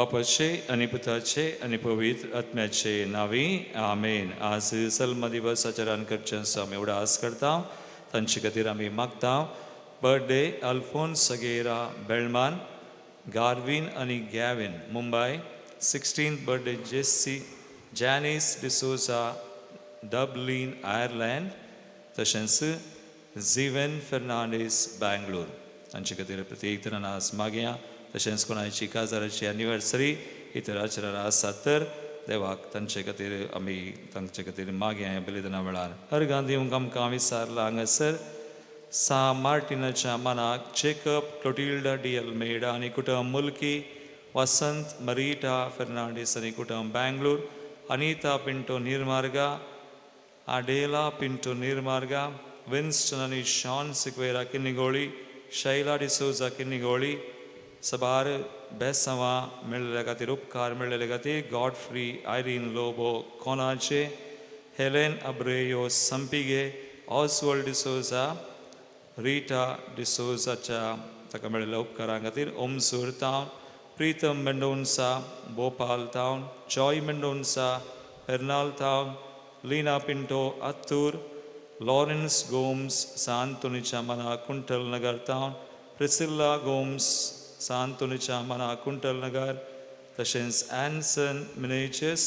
बापाचे आनी पुताचे आनी पवित्र आत्म्याचे नांवी आमेन. आज सल्म दिवस आचरण करचें आमी उडास करता, तांचे खातीर आमी मागता. बर्थडे अल्फोन्स सगेरा बेळमान, गार्विन आनी Gavin Mumbai. 16th birthday Jessy Janice D'Souza Dublin Ireland, तशेंच झिवन फेर्नांडीस बँगलोर. तांचे खातीर प्रत्येक तरान आज मागया. तशेंच कोणाची काजाराची एनिवर्सरी इतर आचरण आसात तर देवाक तांचे खातीर आमी तांचे खातीर मागया. ह्या बलिदाना वेळार अर्गां दिवंक आमकां विचारला हांगासर सा मार्टिनाच्या मनाक जेकब क्लोटिल्डा डी अल्मेडा आनी कुटुंब मुल्की, वसंत मरीटा फेर्नांडीस आनी कुटुंब Bangalore, Anita Pinto Nirmarga, Adela Pinto Nirmarga, Winston आनी Shaun Sequeira Kinnigoli, Shaila D'Souza Kinnigoli. सबार बेसांवां मेळ्ळेल्या खातीर, उपकार मेळ्ळेले खातीर Godfrey Irene Lobo Konaje, Helen Abreo Sampige, Oswald D'Souza, Rita डिसोजाच्या ताका मेळिल्ल्या उपकारां खातीर ओमसूर town, Pritam Mendonca Bhopal town, Joy Mendonca Pernal town, Lina Pinto Attur, Lawrence Gomes सांतोनीच्या मना कुंटल नगर टावन, प्रिसिल्ला गोम्स सांतोनीच्या मना कुंटल नगर, तशेंच एन्सन मिनेचस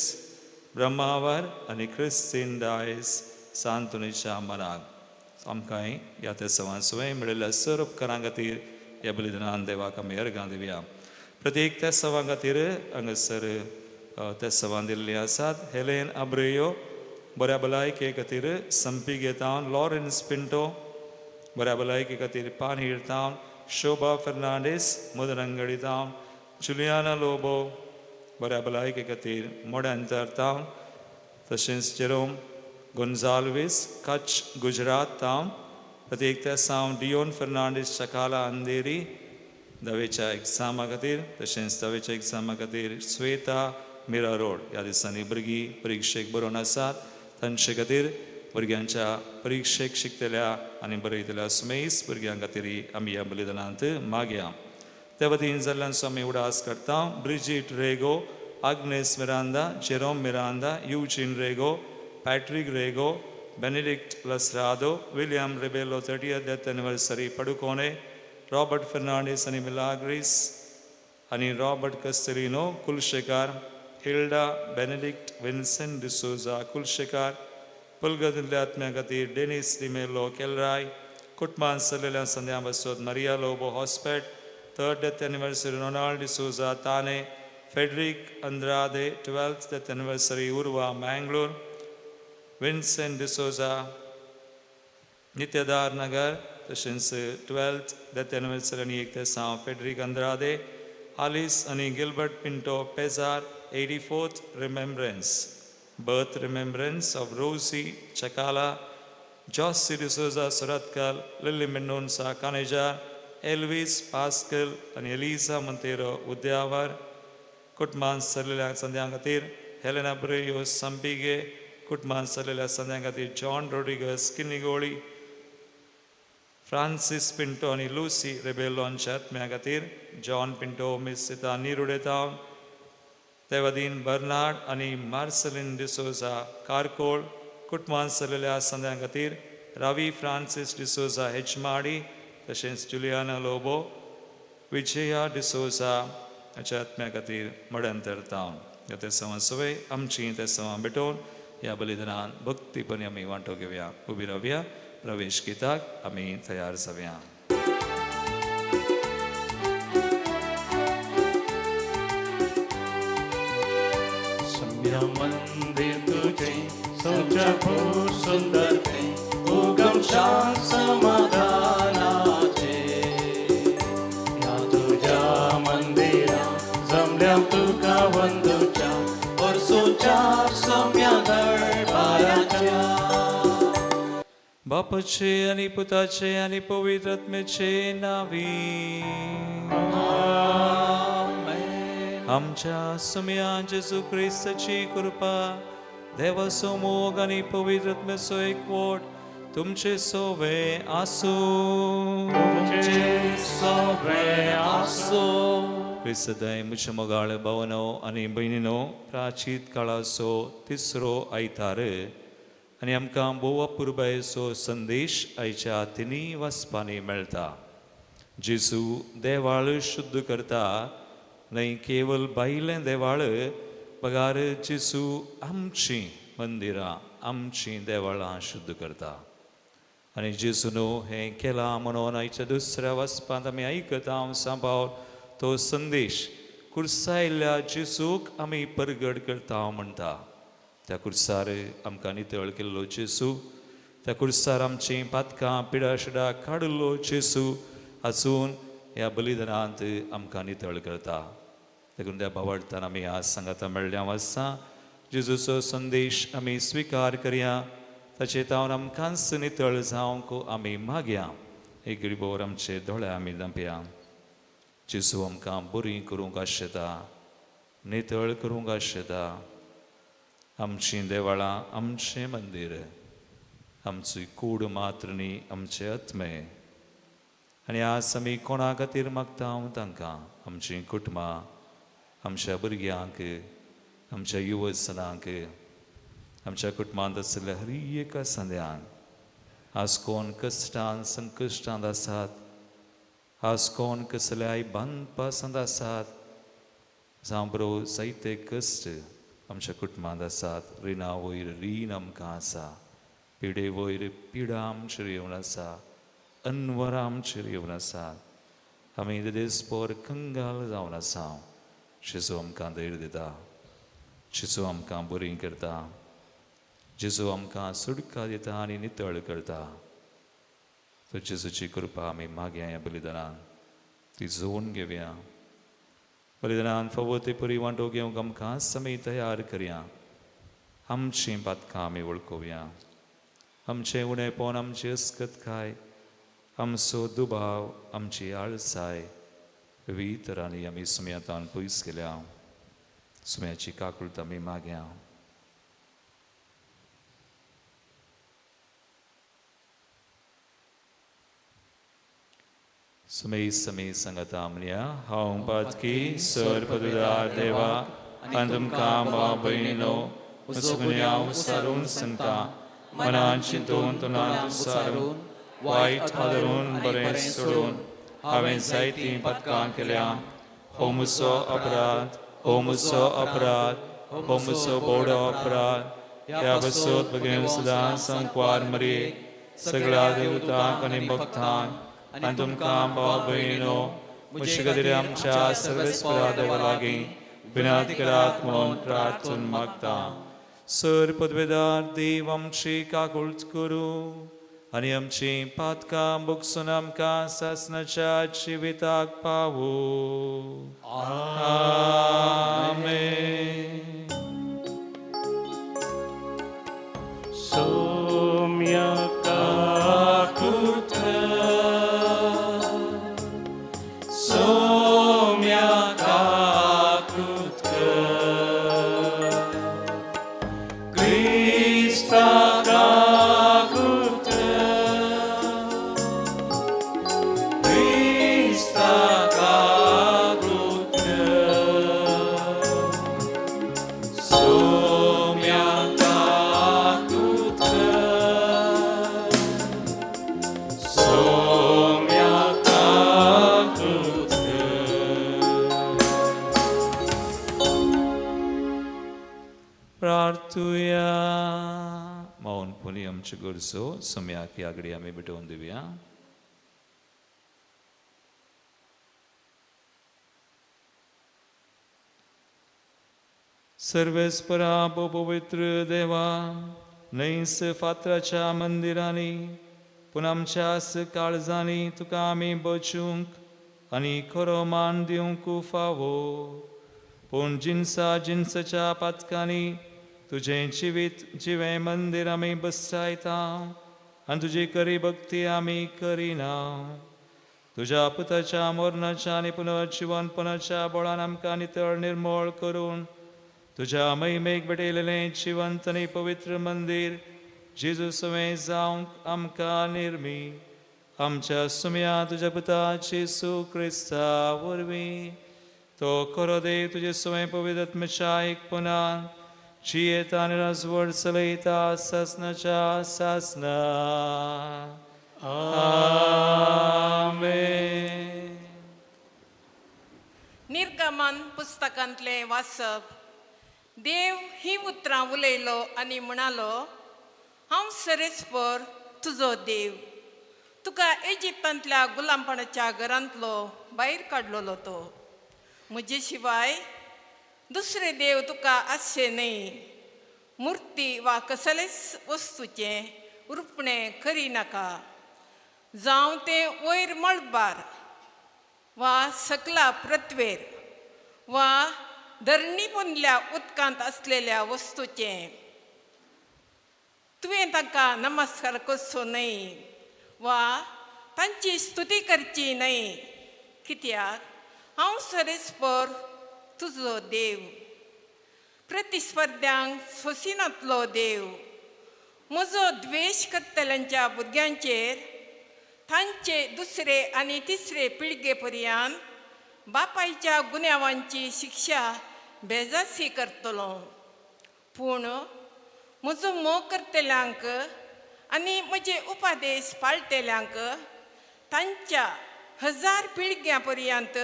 ब्रह्मावर आनी क्रिस्तीन डायस सांतोनीच्या मनाक. आमकांय ह्या त्या सवां मेळिल्ल्या सर उपकारां खातीर ह्या बलिदानान देवाक आमी अर्गां दिवया. प्रत्येक त्या सवां खातीर हांगासर त्या सवां दिल्लीं आसात. हेलेन आब्रेयो बऱ्या भलायके खातीर संपिगे town, Lawrence Pinto बऱ्या भलायके खातीर पानहीर town, Shobha Fernandes Mudanangadi town, Juliana Lobo बऱ्या भलायके खातीर मोड्यांतर टावन, तशेंच जेरोम गोन्जाल्वीस कच्छ गुजरात टावन. प्रत्येक तेसांव डियोन फेर्नांडीस चकाला अंधेरी दवेच्या एग्जामा खातीर, तशेंच दवेच्या एग्जामा खातीर श्वेता मिरा रोड. ह्या दिसांनी भुरगीं परिक्षेक बरोवन आसात, तांचे खातीर भुरग्यांच्या परिक्षेक शिकतल्या आनी बरयतल्या सुमेस भुरग्यां खातीर आमी ह्या बलिदानांत मागया. त्या वतीन जाल्ल्यान आमी उडास करता. Brigitte Rego, Agnes Miranda, Jerome Miranda, Eugene Rego, Patrick Rego, Benedict Lasrado, William Rebelo 30th death anniversary Padukone, Robert Fernandes आनी मिलाग्रीस आनी Robert Castelino Kulshekar, Hilda Benedict Vincent D'Souza Kulshekar. पुलगदिल्ल्या आत्म्या खातीर डेनिस डिमेलो केलराय. कुटुंबान सरलेल्या संध्या बसोत Maria Lobo Hospet, third death anniversary Ronald D'Souza Thane, Frederick Andrade 12th death anniversary Urwa Mangalore, Vincent D'Souza Nityadar Nagar, तशेंच 12th death anniversary आनी एक तेसांव Frederick अंद्रादे, आलिस आनी Gilbert Pinto Pezar, 84th remembrance, birth remembrance of Rosy Chakala, Jossy D'Souza Surathkal, Lily Mendonca Kanejar, Elvis Pascal आनी Elisa Monteiro उद्यावर. कुटुंबान सरलेल्या संध्यां खातीर Helena ब्रेयो संपिगे. कुटुंबान सरलेल्या संध्यां खातीर John Rodrigues Kinnigoli, Francis Pinto आनी Lucy Rebello हांच्या आत्म्या खातीर जॉन पिंटो मिसिता निरुडे टावन. तेवदीन बर्नार्ड आनी मार्सलिन डिसोजा कारकोळ. कुटुंबान सरलेल्या संध्यां खातीर रवी फ्रांसीस डिसोजा हेचमाडी, तशेंच जुलियाना लोबो, विजया डिसोजा हाच्या आत्म्या खातीर मडंतर टावन. ह्या तेसांवां सवय आमची तेसांवां भेटोवन ह्या बलिदानान भक्तीपणी आमी वांटो घेवया. उबी रावया, प्रवेश गीताक आमी तयार जावया. सम्या मंदिर तुझे सोच्या भोर सुंदर ते उगम शांत समाधानाचे. ह्या तुझ्या मंदिरा जमल्या तुका वंदुच्या वर्सोच्या सम्या दरबाराच्या. बापाचे आणि पुताचे आणि पवित्र आत्म्याचे नावी. आमच्या सुम्या जेजू क्रिस्ताची कृपा, देवाचो मोग आणि पवित्र आत्म्याचो एकवट तुमचे सोवे आसूं. तुमचे सोवे आसो. क्रिस्तदय म्हज्या मोगाळ भावनो आनी भयणीनो, प्राचीत काळाचो तिसरो आयतार आनी आमकां भोव अपुरबायेचो संदेश आयच्या तिनूय वाचपांनी मेळटा. जेजू देवाळ शुद्ध करता, न्हय केवल भायलें देवाळ, बगार जेजू आमचीं मंदिरां, आमचीं देवाळां शुद्ध करता. आनी जेजू न्हू हें केलां म्हणून आयच्या दुसऱ्या वाचपांत आमी आयकता. सांबाव तो संदेश कुर्सायल्ल्या जेजूक आमी परगट करता म्हणटा. त्या कुर्सार आमकां नितळ केल्लो जेजू, त्या कुर्सार आमचीं पातकां पिडाशिडा काडिल्लो जेजू आजून ह्या बलिदानांत आमकां नितळ करता. देखून त्या भावार्थान आमी आज सांगाता मेळ्ळ्या वासा जेजूचो संदेश आमी स्विकार करया, ताचे तावन आमकांच नितळ जावंक आमी मागया. एक गरिबोर आमचे दोळे आमी दांपया. जेजू आमकां बरी करूंक आशेता, नितळ करूंक आशेता. आमचीं देवळां, आमचें मंदीर, आमची कूड मात्र न्ही, आमचे आत्मे. आनी आज आमी कोणा खातीर मागता तांकां, आमचीं कुटुंबां, आमच्या भुरग्यांक, आमच्या युवजनांक, आमच्या कुटुंबांत आशिल्ल्या हर एका संद्यांक. आज कोण कश्टान संकश्टांत आसात, आज कोण कसल्याय बांदपासांत आसात, जावं बरो जायते कश्ट आमच्या कुटुंबांत आसात. रिणा वयर रीण आमकां आसा, पिडे वयर पिडा आमचेर येवन आसा, अनवरां आमचेर येवन आसात. आमी देसपोर कंगाल जावन आसा. जेजू आमकां धैर्य दिता, जेजू आमकां बरी करता, जेजू आमकां सुटका दिता आनी नितळ करता. तर जेजूची कृपा आमी मागया ह्या बलिदानान, ती जोवन घेवया. बलिदानान फावो ते परी वांटो घेवंक आमकां आमी तयार करया. आमचीं पातकां आमी वळखुया, आमचें उणेपण, आमची अस्कतकाय, आमचो दुबाव, आमची आळसाय विविध तरांनी आमी सुम्यातान पयस केल्या. सुम्याची काकूळत आमी मागया. सुमे समी सांगता म्हणया, हांव पातकी सर पदुदार देवा आनी तुमकां भाव भयणीनो म्हजो गुन्यांव सारून सांगता. मनान चिंतून, तोंडान उच्चारून, वायट हादरून, बरें सोडून हांवें जायतीं पातकां केल्या. हो म्हजो अपराध, हो म्हजो अपराध, हो म्हजो बोडो अपराध. ह्या बसत भगेन सदां संकवार मरयेक सगळ्या देवतांक आनी भक्तांक आनी तुमकां भाव भयणीनो म्हजे खातीर आमच्या सर्वेस्परा देवा लागीं विनंती करात म्हणून प्रार्थून मागता. सर पदवेदार देव आमची काकूळट करूं आनी आमची पातकां भोगसून आमकां सासणाच्या जिविताक पावू. आमेन. सोम्या काकूट कर, सोम्या काकूट कर, क्रिस्ता काकूट कर, क्रिस्ता काकूट कर, सोम्या काकूट कर, सोम्या काकूट कर. प्रार्थुया. मौन पुनी आमच्यो गरजो सोम्याक आगडी आमी भेटोवन दिवया. सर्वेस्परा पवित्र देवा, न्हंयस फातराच्या मंदिरांनी पूण आमच्या काळजांनी तुका आमी बचूंक आनी खरो मान दिवंक फावो. पूण जिनसा जिनसाच्या पातकांनी तुजें जिवीत जिवें मंदीर आमी बसयता आनी तुजी खरी भक्ती आमी करिना. तुज्या पुताच्या मरणाच्या आनी पुनर्जिवनपणाच्या बळान आमकां नितळ निर्मळ करून तुज्या महिमेक भेटयलेलें जिवंत आनी पवित्र मंदीर जेजू सवें जावंक आमकां निर्मी. आमच्या सुम्या तुज्या पुता जेजू क्रिस्ता वरवीं. तो खरो देव तुजे सवंय पवित्र आत्म्याच्या एकपणान जियेता आनी राजवट चलयता सासनाच्या सासना. आमेन. निर्गमन पुस्तकांतलें वाचप. देव ही उतरां उलयलो आनी म्हणालो, हांव सरेस्पर तुजो देव, तुका इजिप्तांतल्या गुलामपणाच्या घरांतलो भायर काडलेलो तो. म्हजे शिवाय दुसरे देव तुका आसचे न्हय. मुर्ती वा कसलेच वस्तूचें रुपणें करी नाका, जावं तें वयर मळबार वा सकला पृथ्वेर वा धरणी पोंदल्या उदकांत आसलेल्या वस्तूचें. तुवें तांकां नमस्कार करचो न्हय वा तांची स्तुती करची न्हय, कित्याक हांव सरेस्पर तुजो देव, प्रतिस्पर्ध्यांक सोसिनातलो देव. म्हजो द्वेश करतल्यांच्या भुरग्यांचेर तांचे दुसरे आनी तिसरे पिळगे पर्यंत बापायच्या गुन्यांवांची शिक्षा बेजासी करतलो. पूण म्हजो मोग करतल्यांक आनी म्हजे उपादेश पाळटल्यांक तांच्या 1000 पिळग्यां पर्यंत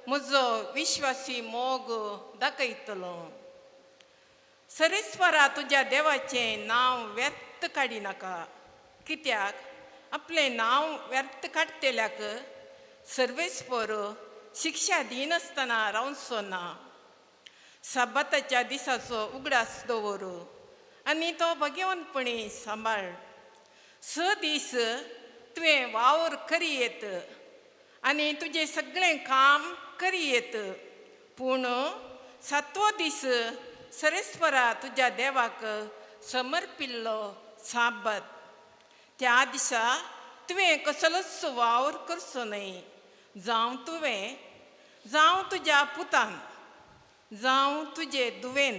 म्हजो विश्वासी मोग दाखयतलो. सरेस्वरा तुज्या देवाचें नांव व्यर्थ काडिनाका, कित्याक आपलें नांव व्यर्थ काडटल्याक सर्वेस्पर शिक्षा दिनासतना रावचो ना. साबाताच्या दिसाचो उगडास दवर आनी तो भगवंतपणी सांबाळ. 6 दीस तुवें वावर करी येत आनी तुजें सगळें काम करी येत, पूण 7वो दीस सरेस्वरा तुज्या देवाक समर्पिल्लो साबत. त्या दिसा तुवें कसलोच वावर करचो न्हय, जावं तुवें, जावं तुज्या पुतान, जावं तुजे धुवेन,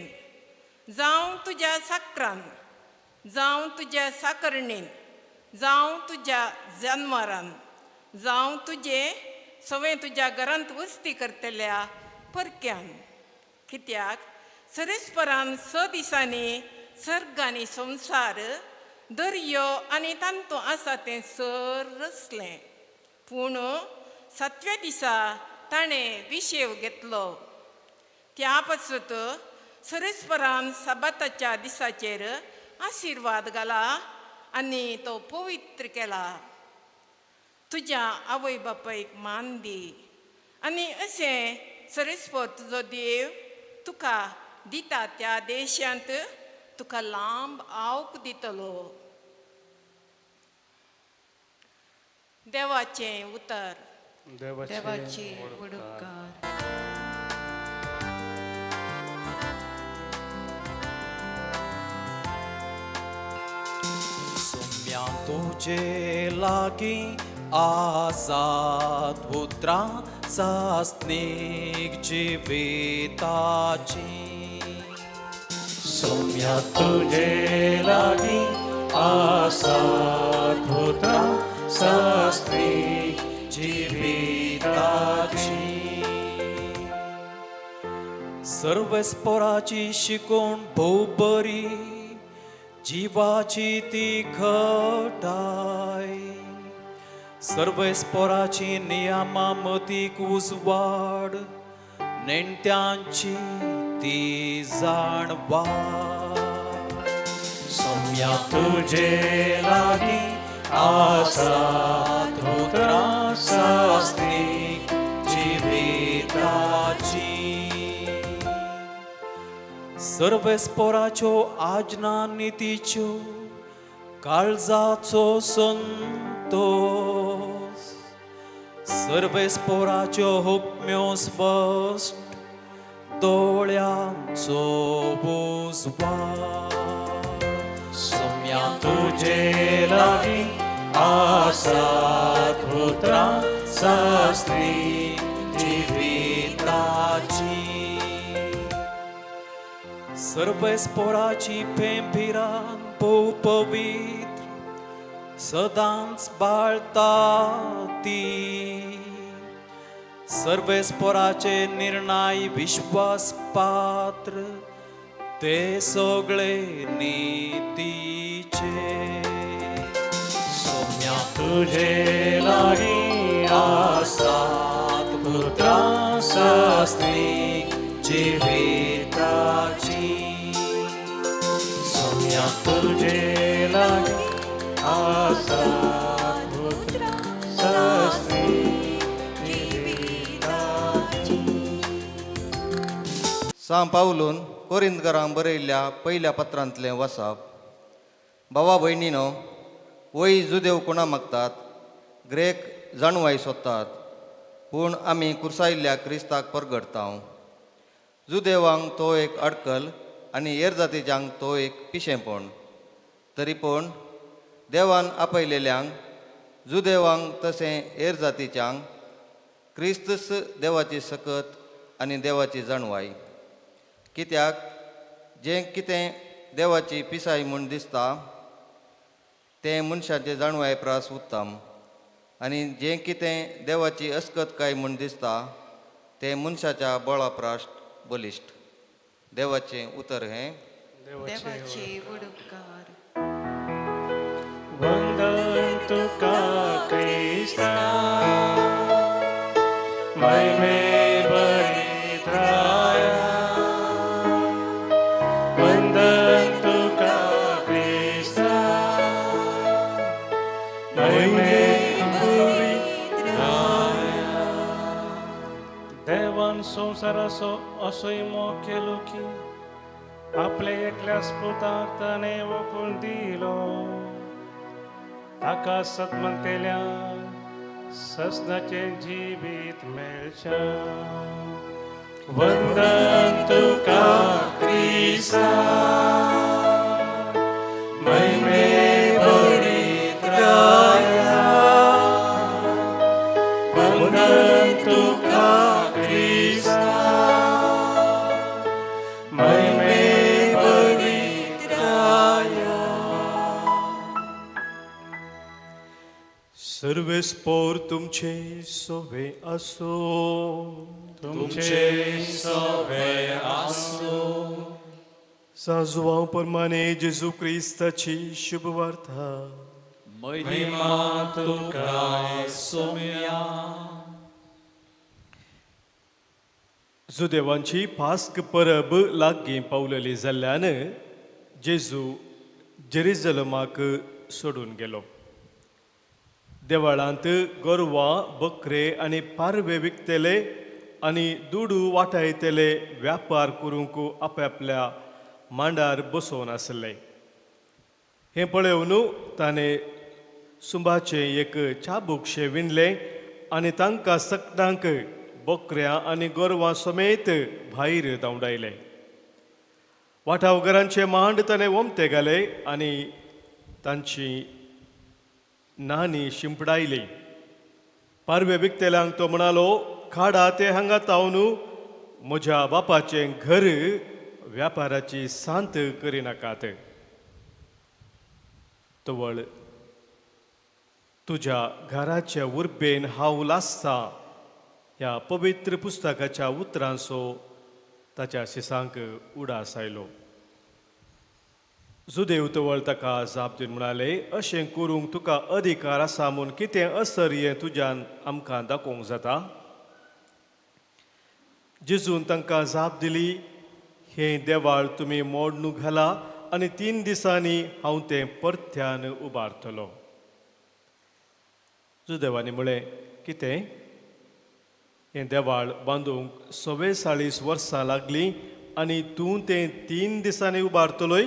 जावं तुज्या साकरान, जावं तुज्या साकरणीन, जावं तुज्या जानवरान, जावं तुजे सगळें तुज्या घरांत वस्ती करतल्या परक्यान. कित्याक सरेस्परान 6 दिसांनी सर्ग आनी संवसार, दर्यो आनी तांतू आसा तें सर रचलें, पूण 7व्या दिसा ताणें विशेव घेतलो. त्या पासत सरेस्परान साबाताच्या दिसाचेर आशिर्वाद घाला आनी तो पवित्र केला. तुज्या आवय बापायक मान दी आनी अशें सरेस्पर तुजो देव तुका दिता त्या देशांत तुका लांब आवक दितलो. देवाचें उतर. देवाचे वडकार. सुम्या तुझे लागी आसात उतरां सासनीक जिविताची. सोम्या तुझे लागी आसात उतरां सासनीक जिविताची. सर्वेस्पराची शिकोवण भोव बरी, जिवाची ती घटाय. सर्वेस्पराची नियमा मतीक उजवाड, नेणट्यांची ती जाणवाय. सोम्या तुझे लागी आसात उतरां सासनीक जिविताची. सर्वेस्पराच्यो आज्ञा नितीच्यो, काळजाचो संतोष. सर्वेस्पराच्यो हुकम्यो स्पश्ट, दोळ्यांचो उजवाड. सोम्या तुझे लागी आसात उतरां सासनीक जिविताची. सर्वेस्पराची पेंभिरान भोव पवित्र, सदांच बाळता ती. सर्वेस्पोराचे निर्णय विश्वास पात्र ते सगळे नितीचे. सोम्या तुझे लागीं आसात पुत्रा सासणी जिविताची. सोम्या तुझे लागीं आसात पुत्रा सासणी जिविताची. सां पावलून कोरिंदकारांक बरयल्ल्या पयल्या पत्रांतलें वसाप. भावा भयणीनो, वय जुदेव कोणा मागतात, ग्रेक जाणवाय सोदतात, पूण आमी कुर्सायल्ल्या क्रिस्ताक परगडता. जुदेवांक तो एक अडकल आनी हेर जातीच्यांक तो एक पिशेंपण. तरी पूण देवान आपयलेल्यांक, जुदेवांक तशें हेर जातीच्यांक, क्रिस्तस देवाची सकत आनी देवाची जाणवाय. कित्याक जें कितें देवाची पिसाय म्हूण दिसता तें मनशाचे जाणवाये प्रास उत्तम, आनी जें कितें देवाची अस्कतकाय म्हूण दिसता तें मनशाच्या बळा प्रास बलिश्ट. देवाचें उतर हें. देवाचे व्हड उपकार. वंदन तुका क्रिस्ता, महिमे भरीत राया. वंदन तुका क्रिस्ता, महिमे भरीत राया. देवान संवसाराचो असोय मोग केलो की आपले एकल्याच पुताक ताणें ओंपून दिलो, ताका सतमंतेल्या ससनाचें जिवीत मेळच्या. वंदन तुका क्रिस्ता, महिमे भरीत राया. वंदन तुका क्रिस्ता, महिमे भरीत राया. सर्वेस्पोर तुमचे सोवे आसो. तुमचे सवे आसो. साजुवां प्रमाणे जेजू क्रिस्ताची शुभवार्ता. महिमा तुका सोम्या. जुदेवांची पास्क परब लागीं पावलेली जाल्ल्यान जेजू जेरुजलमाक सोडून गेलो. देवळांत गोरवां, बकरे आनी पारवे विकतले आनी दुडू वाटायतले व्यापार करूंक आपल्या मांडार बसोवन आसले. हें पळोवन ताणें सुंबाचें एक चाबूकशें विणलें आनी तांकां सगळ्यांक बकऱ्यां आनी गोरवां समेत भायर धांवडायले. वाटावगरांचे मांड ताणें ओमते घाले आनी तांची नाणी शिंपडायली. पारवे विकतेल्यांक तो म्हणालो, खाडा ते हांगा तावन, म्हज्या बापाचें घर व्यापाराची सांत करिनाकात. तवळ तुज्या घराच्या उर्बेन हांव लासता ह्या पवित्र पुस्तकाच्या उतरांचो ताच्या शिसांक उडास आयलो. जुदेव तवळ ताका जाप दिवन म्हणाले, अशें करूंक तुका अधिकार आसा म्हूण कितें असर हें तुज्यान आमकां दाखोवंक जाता? जेजून तांकां जाप दिली, हें देवाळ तुमी मोडणू घाला आनी 3 दिसांनी हांव तें परत्यान उबारतलो. जुदेवांनी म्हळें, कितें, हें देवाळ बांदूंक 44 वर्सां लागलीं आनी तूं तें 3 दिसांनी उबारतलोय?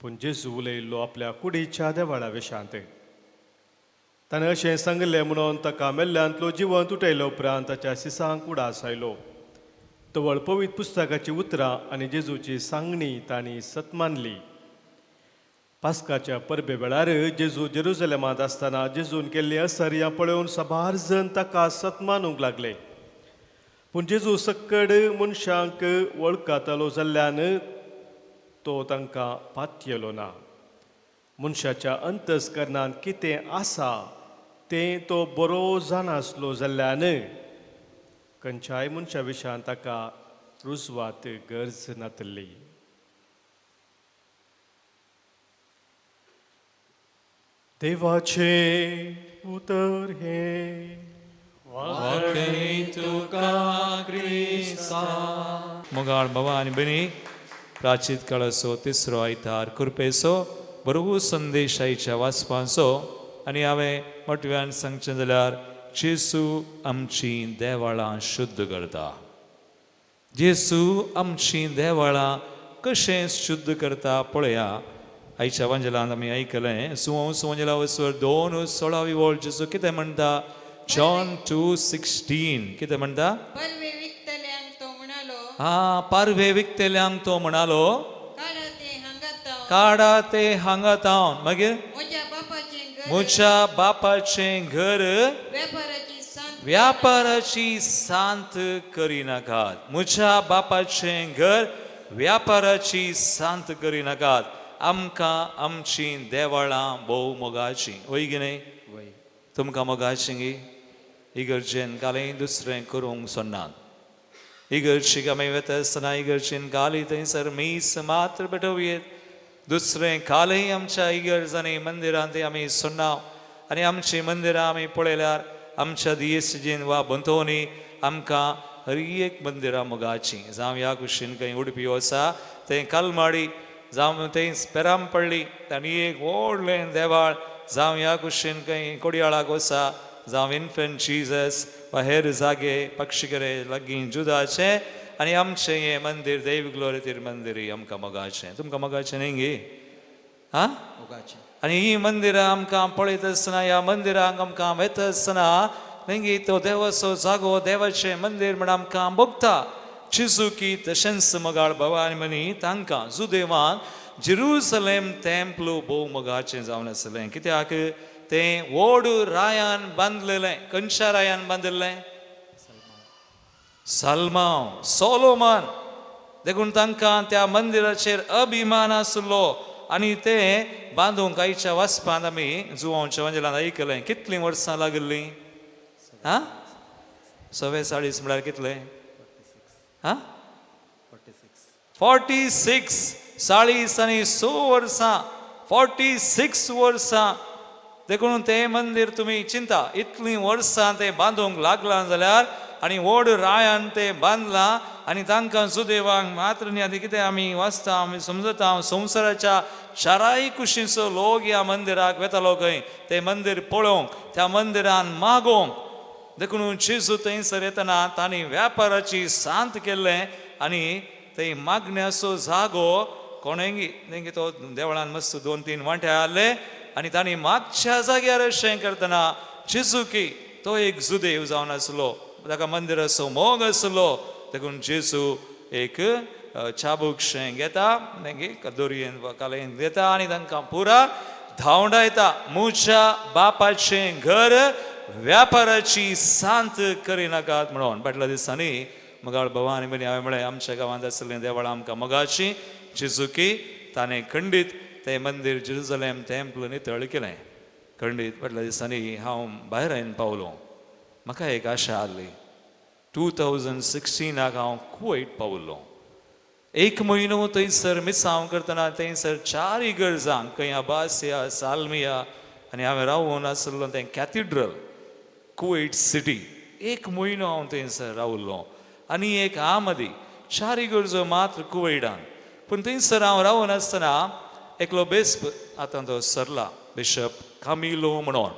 पूण जेजू उलयल्लो आपल्या कुडीच्या देवाळा विशांत. ताणें अशें सांगलें म्हणून ताका मेल्ल्यांतलो जिवंत उठयलो उपरांत ताच्या सिसांक उडास आयलो. तवळ पवित्र पुस्तकाची उतरां आनी जेजूची सांगणी तांणी सत मानली. पास्काच्या परबे वेळार जेजू जेरुजलेमांत आसतना जेजून केल्ली असर्यां पळोवन साबार जण ताका सत मानूंक लागले. पूण जेजू सक्कड मनशांक वळखातालो जाल्ल्यान तो तांकां पातयेलो ना. मनशाच्या अंतस्करणान कितें आसा तें तो बरो जाणासलो जाल्ल्यान खंयच्याय मनशा विशयान ताका रुजवात गरज नातली. देवाचें उतर हें. वाखणी तुका क्रिस्ता. मोगाळ बाबा आनी भयणी, प्राचीत काळाचो तिसरो आयतार कृपेचो बरो संदेश आयच्या वाचपाचो. आनी हांवें मोटव्यान सांगचें जाल्यार जेसू आमची देवाळां शुद्ध करता. जेसू आमची देवाळां कशें शुद्ध करता पळया. आयच्या वंजलान आमी आयकलें सुवंस वंजला वसवर 2:16 वळ जेसू कितें म्हणटा? जॉन 2:16 कितें म्हणटा? परवे विकतल्यांक तो म्हणालो, हा, पारवे विकतेल्यांक तो म्हणालो, काडा ते हांगात, काडा ते हांगा तावन. मागीर म्हज्या बापाचें घर म्हज्या बापाचें घर वेपाराची सांत व्यापाराची सांत करिनाकात. म्हज्या बापाचें घर व्यापाराची सांत करिनाकात. आमकां आमची देवाळां भोव मोगाची, वय की न्हय? तुमकां मोगाची गी? इगर्जेन कालय दुसरें करूंक सोन्नात. इगर्जीक आमी वता आसतना इगर्जेन कालय थंयसर मीस मात्र भेटोवयेत, दुसरें कालय आमच्या इगर्जांनी मंदिरांत आमी सोन्ना. आनी आमचीं मंदिरां आमी पळयल्यार आमच्या दियेसजीन वा बंतोनी आमकां हर एक मंदिरां मोगाचीं. जावं ह्या कुशीन खंय उडपी आसा थंय कालमाडी, जावं थंय पेरामपळ्ळी तांणी एक व्हडलें देवाळ, जावं ह्या कुशीन खंय कोडयाळाक आसा, जावं इन्फंट जिजस वा हेर जागे पक्षिकरे लागीं जुदाचें. आनी आमचें हें मंदीर देव ग्लोरेतीर मंदीर आमकां मोगाचें. तुमकां मोगाचें न्ही गे? आं, आनी हीं मंदिरां आमकां पळयत आसतना, ह्या मंदिरांक आमकां वता आसतना न्ही तो देवाचो जागो, देवाचें मंदीर म्हण आमकां भोगता. चिजुकी तशेंच मोगाळ बाबा आनी मनी तांकां जुदेवान जेरुसलेम तेंपलो भोव मोगाचें जावन आसलें. कित्याक तें व्हड रायान बांदलेलें. खंयच्या रायान बांदिल्लें? साल्मांव, सोलोमन. देखून तांकां त्या मंदिराचेर अभिमान आसलो आनी तें बांदूंक आयच्या वाचपांत आमी जुवांच्या वंजलान आयकलें कितलीं वर्सां लागिल्लीं? आं, 44 म्हळ्यार कितलें? आं, 46, 46 वर्सां, 46 वर्सां. देखून तें मंदीर तुमी चिंता इतलीं वर्सां तें बांदूंक लागलां जाल्यार आनी व्हड रायान तें बांदलां आनी तांकां सुदेवांक मात्र न्ही. आनी कितें आमी वाचता, आमी समजता, संवसाराच्या चाराय कुशींचो लोक ह्या मंदिराक वेतालो खंय तें मंदीर पळोवंक, त्या मंदिरान मागोवंक. देखून जेजू थंयसर येतना तांणी व्यापाराची सांत केल्लें आनी थंय मागण्याचो जागो कोणेंगी नेंगी तो देवळान मस्त 2-3 वांटे हाडले आनी तांणी मागच्या जाग्यार अशें करतना जेजू की तो एक जुदेव जावन आसलो, ताका मंदिराचो मोग आसलो. देखून जेजू एक चाबूकशें घेता, मागीर दोरयेन वा कालयेन घेता आनी तांकां पुरा धांवडायता. म्हज्या बापाचें घर व्यापाराची सांत करिनाकात म्हणून. फाटल्या दिसांनी मोगाळ भावा आनी भयणी, हांवें म्हळें आमच्या गांवांत आशिल्लें देवळां आमकां मोगाची. जेजूकी ताणें खंडीत तें मंदीर जेरुजलेम तेंपल नितळ केलें खंडीत. फाटल्या दिसांनी हांव भायर आयन पावलो, म्हाका एक आशा आसली. 2016 हांव कुवैट पावलो. एक म्हयनो थंयसर मिसांव करतना थंयसर 4 इगर्जांक खंय अबासिया, साल्मिया आनी हांवें रावून आसलो तें कॅथिड्रल कुवैट सिटी. एक म्हयनो हांव थंयसर रावलो आनी एक आमदी 4 इगर्जो मात्र कुवैटान. पूण थंयसर हांव रावून आसतना एकलो बेस्प आतां तो सरला, बिशप कामिलो म्हणून.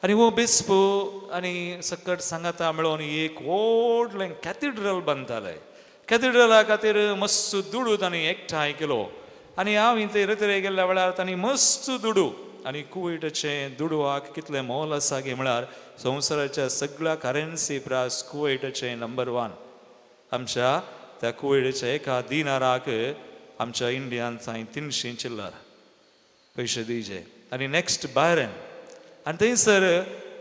आनी हो बिस्प आनी सकट सांगाता मेळोन एक व्हडलें कॅथिड्रल बांदताले. कॅथिड्रला खातीर मस्त दुडू तांणी एकठांय केलो आनी हांव थंय रतरे गेल्ल्या वेळार तांणी मस्त दुडू आनी कुवैटाचें दुडवाक कितलें मोल आसा गे म्हळ्यार संवसाराच्या सगळ्या करन्सी प्रास कुवैटाचें नंबर 1. आमच्या त्या कुवैटाच्या एका दिनाराक आमच्या इंडियान 300 चिल्लर पयशे दिवचे. आनी नेक्स्ट बायरन. आनी थंयसर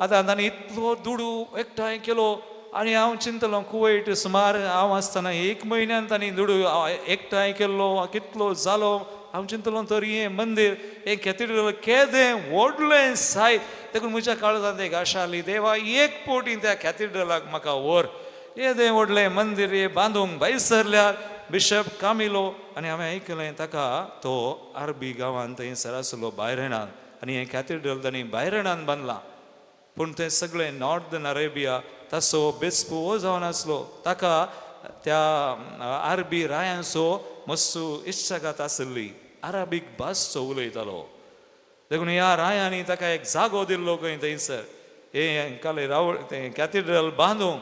आतां तांणी इतलो दुडू एकठांय केलो आनी हांव चिंतलो कुवैट सुमार हांव आसतना एक म्हयन्यान तांणी दुडू एकठांय केल्लो कितलो जालो हांव चिंतलो तर हें मंदीर हें कॅथेड्रल केदें व्हडलें सायत. देखून म्हज्या काळजांत एक आशा आसली, देवा एक पोटी त्या कॅथेड्रलाक म्हाका व्हर. येदें व्हडलें मंदीर हें बांदूंक भायर सरल्यार बिशप कामिलो, आनी हांवें आयकलें ताका तो अरबी गांवांत थंयसर आसलो बायरणान, आनी हें कॅथेड्रल तांणी बायरणान बांदलां. पूण तें सगळें नॉर्दन अरेबिया ताचो बेस्पू हो जावन आसलो. ताका त्या अरबी रायांचो मस्सू इश्टागात आसली, अरबीक भास तो उलयतालो. देखून ह्या रायांनी ताका एक जागो दिल्लो खंय थंयसर हें काले रावळ तें कॅथेड्रल बांदूंक.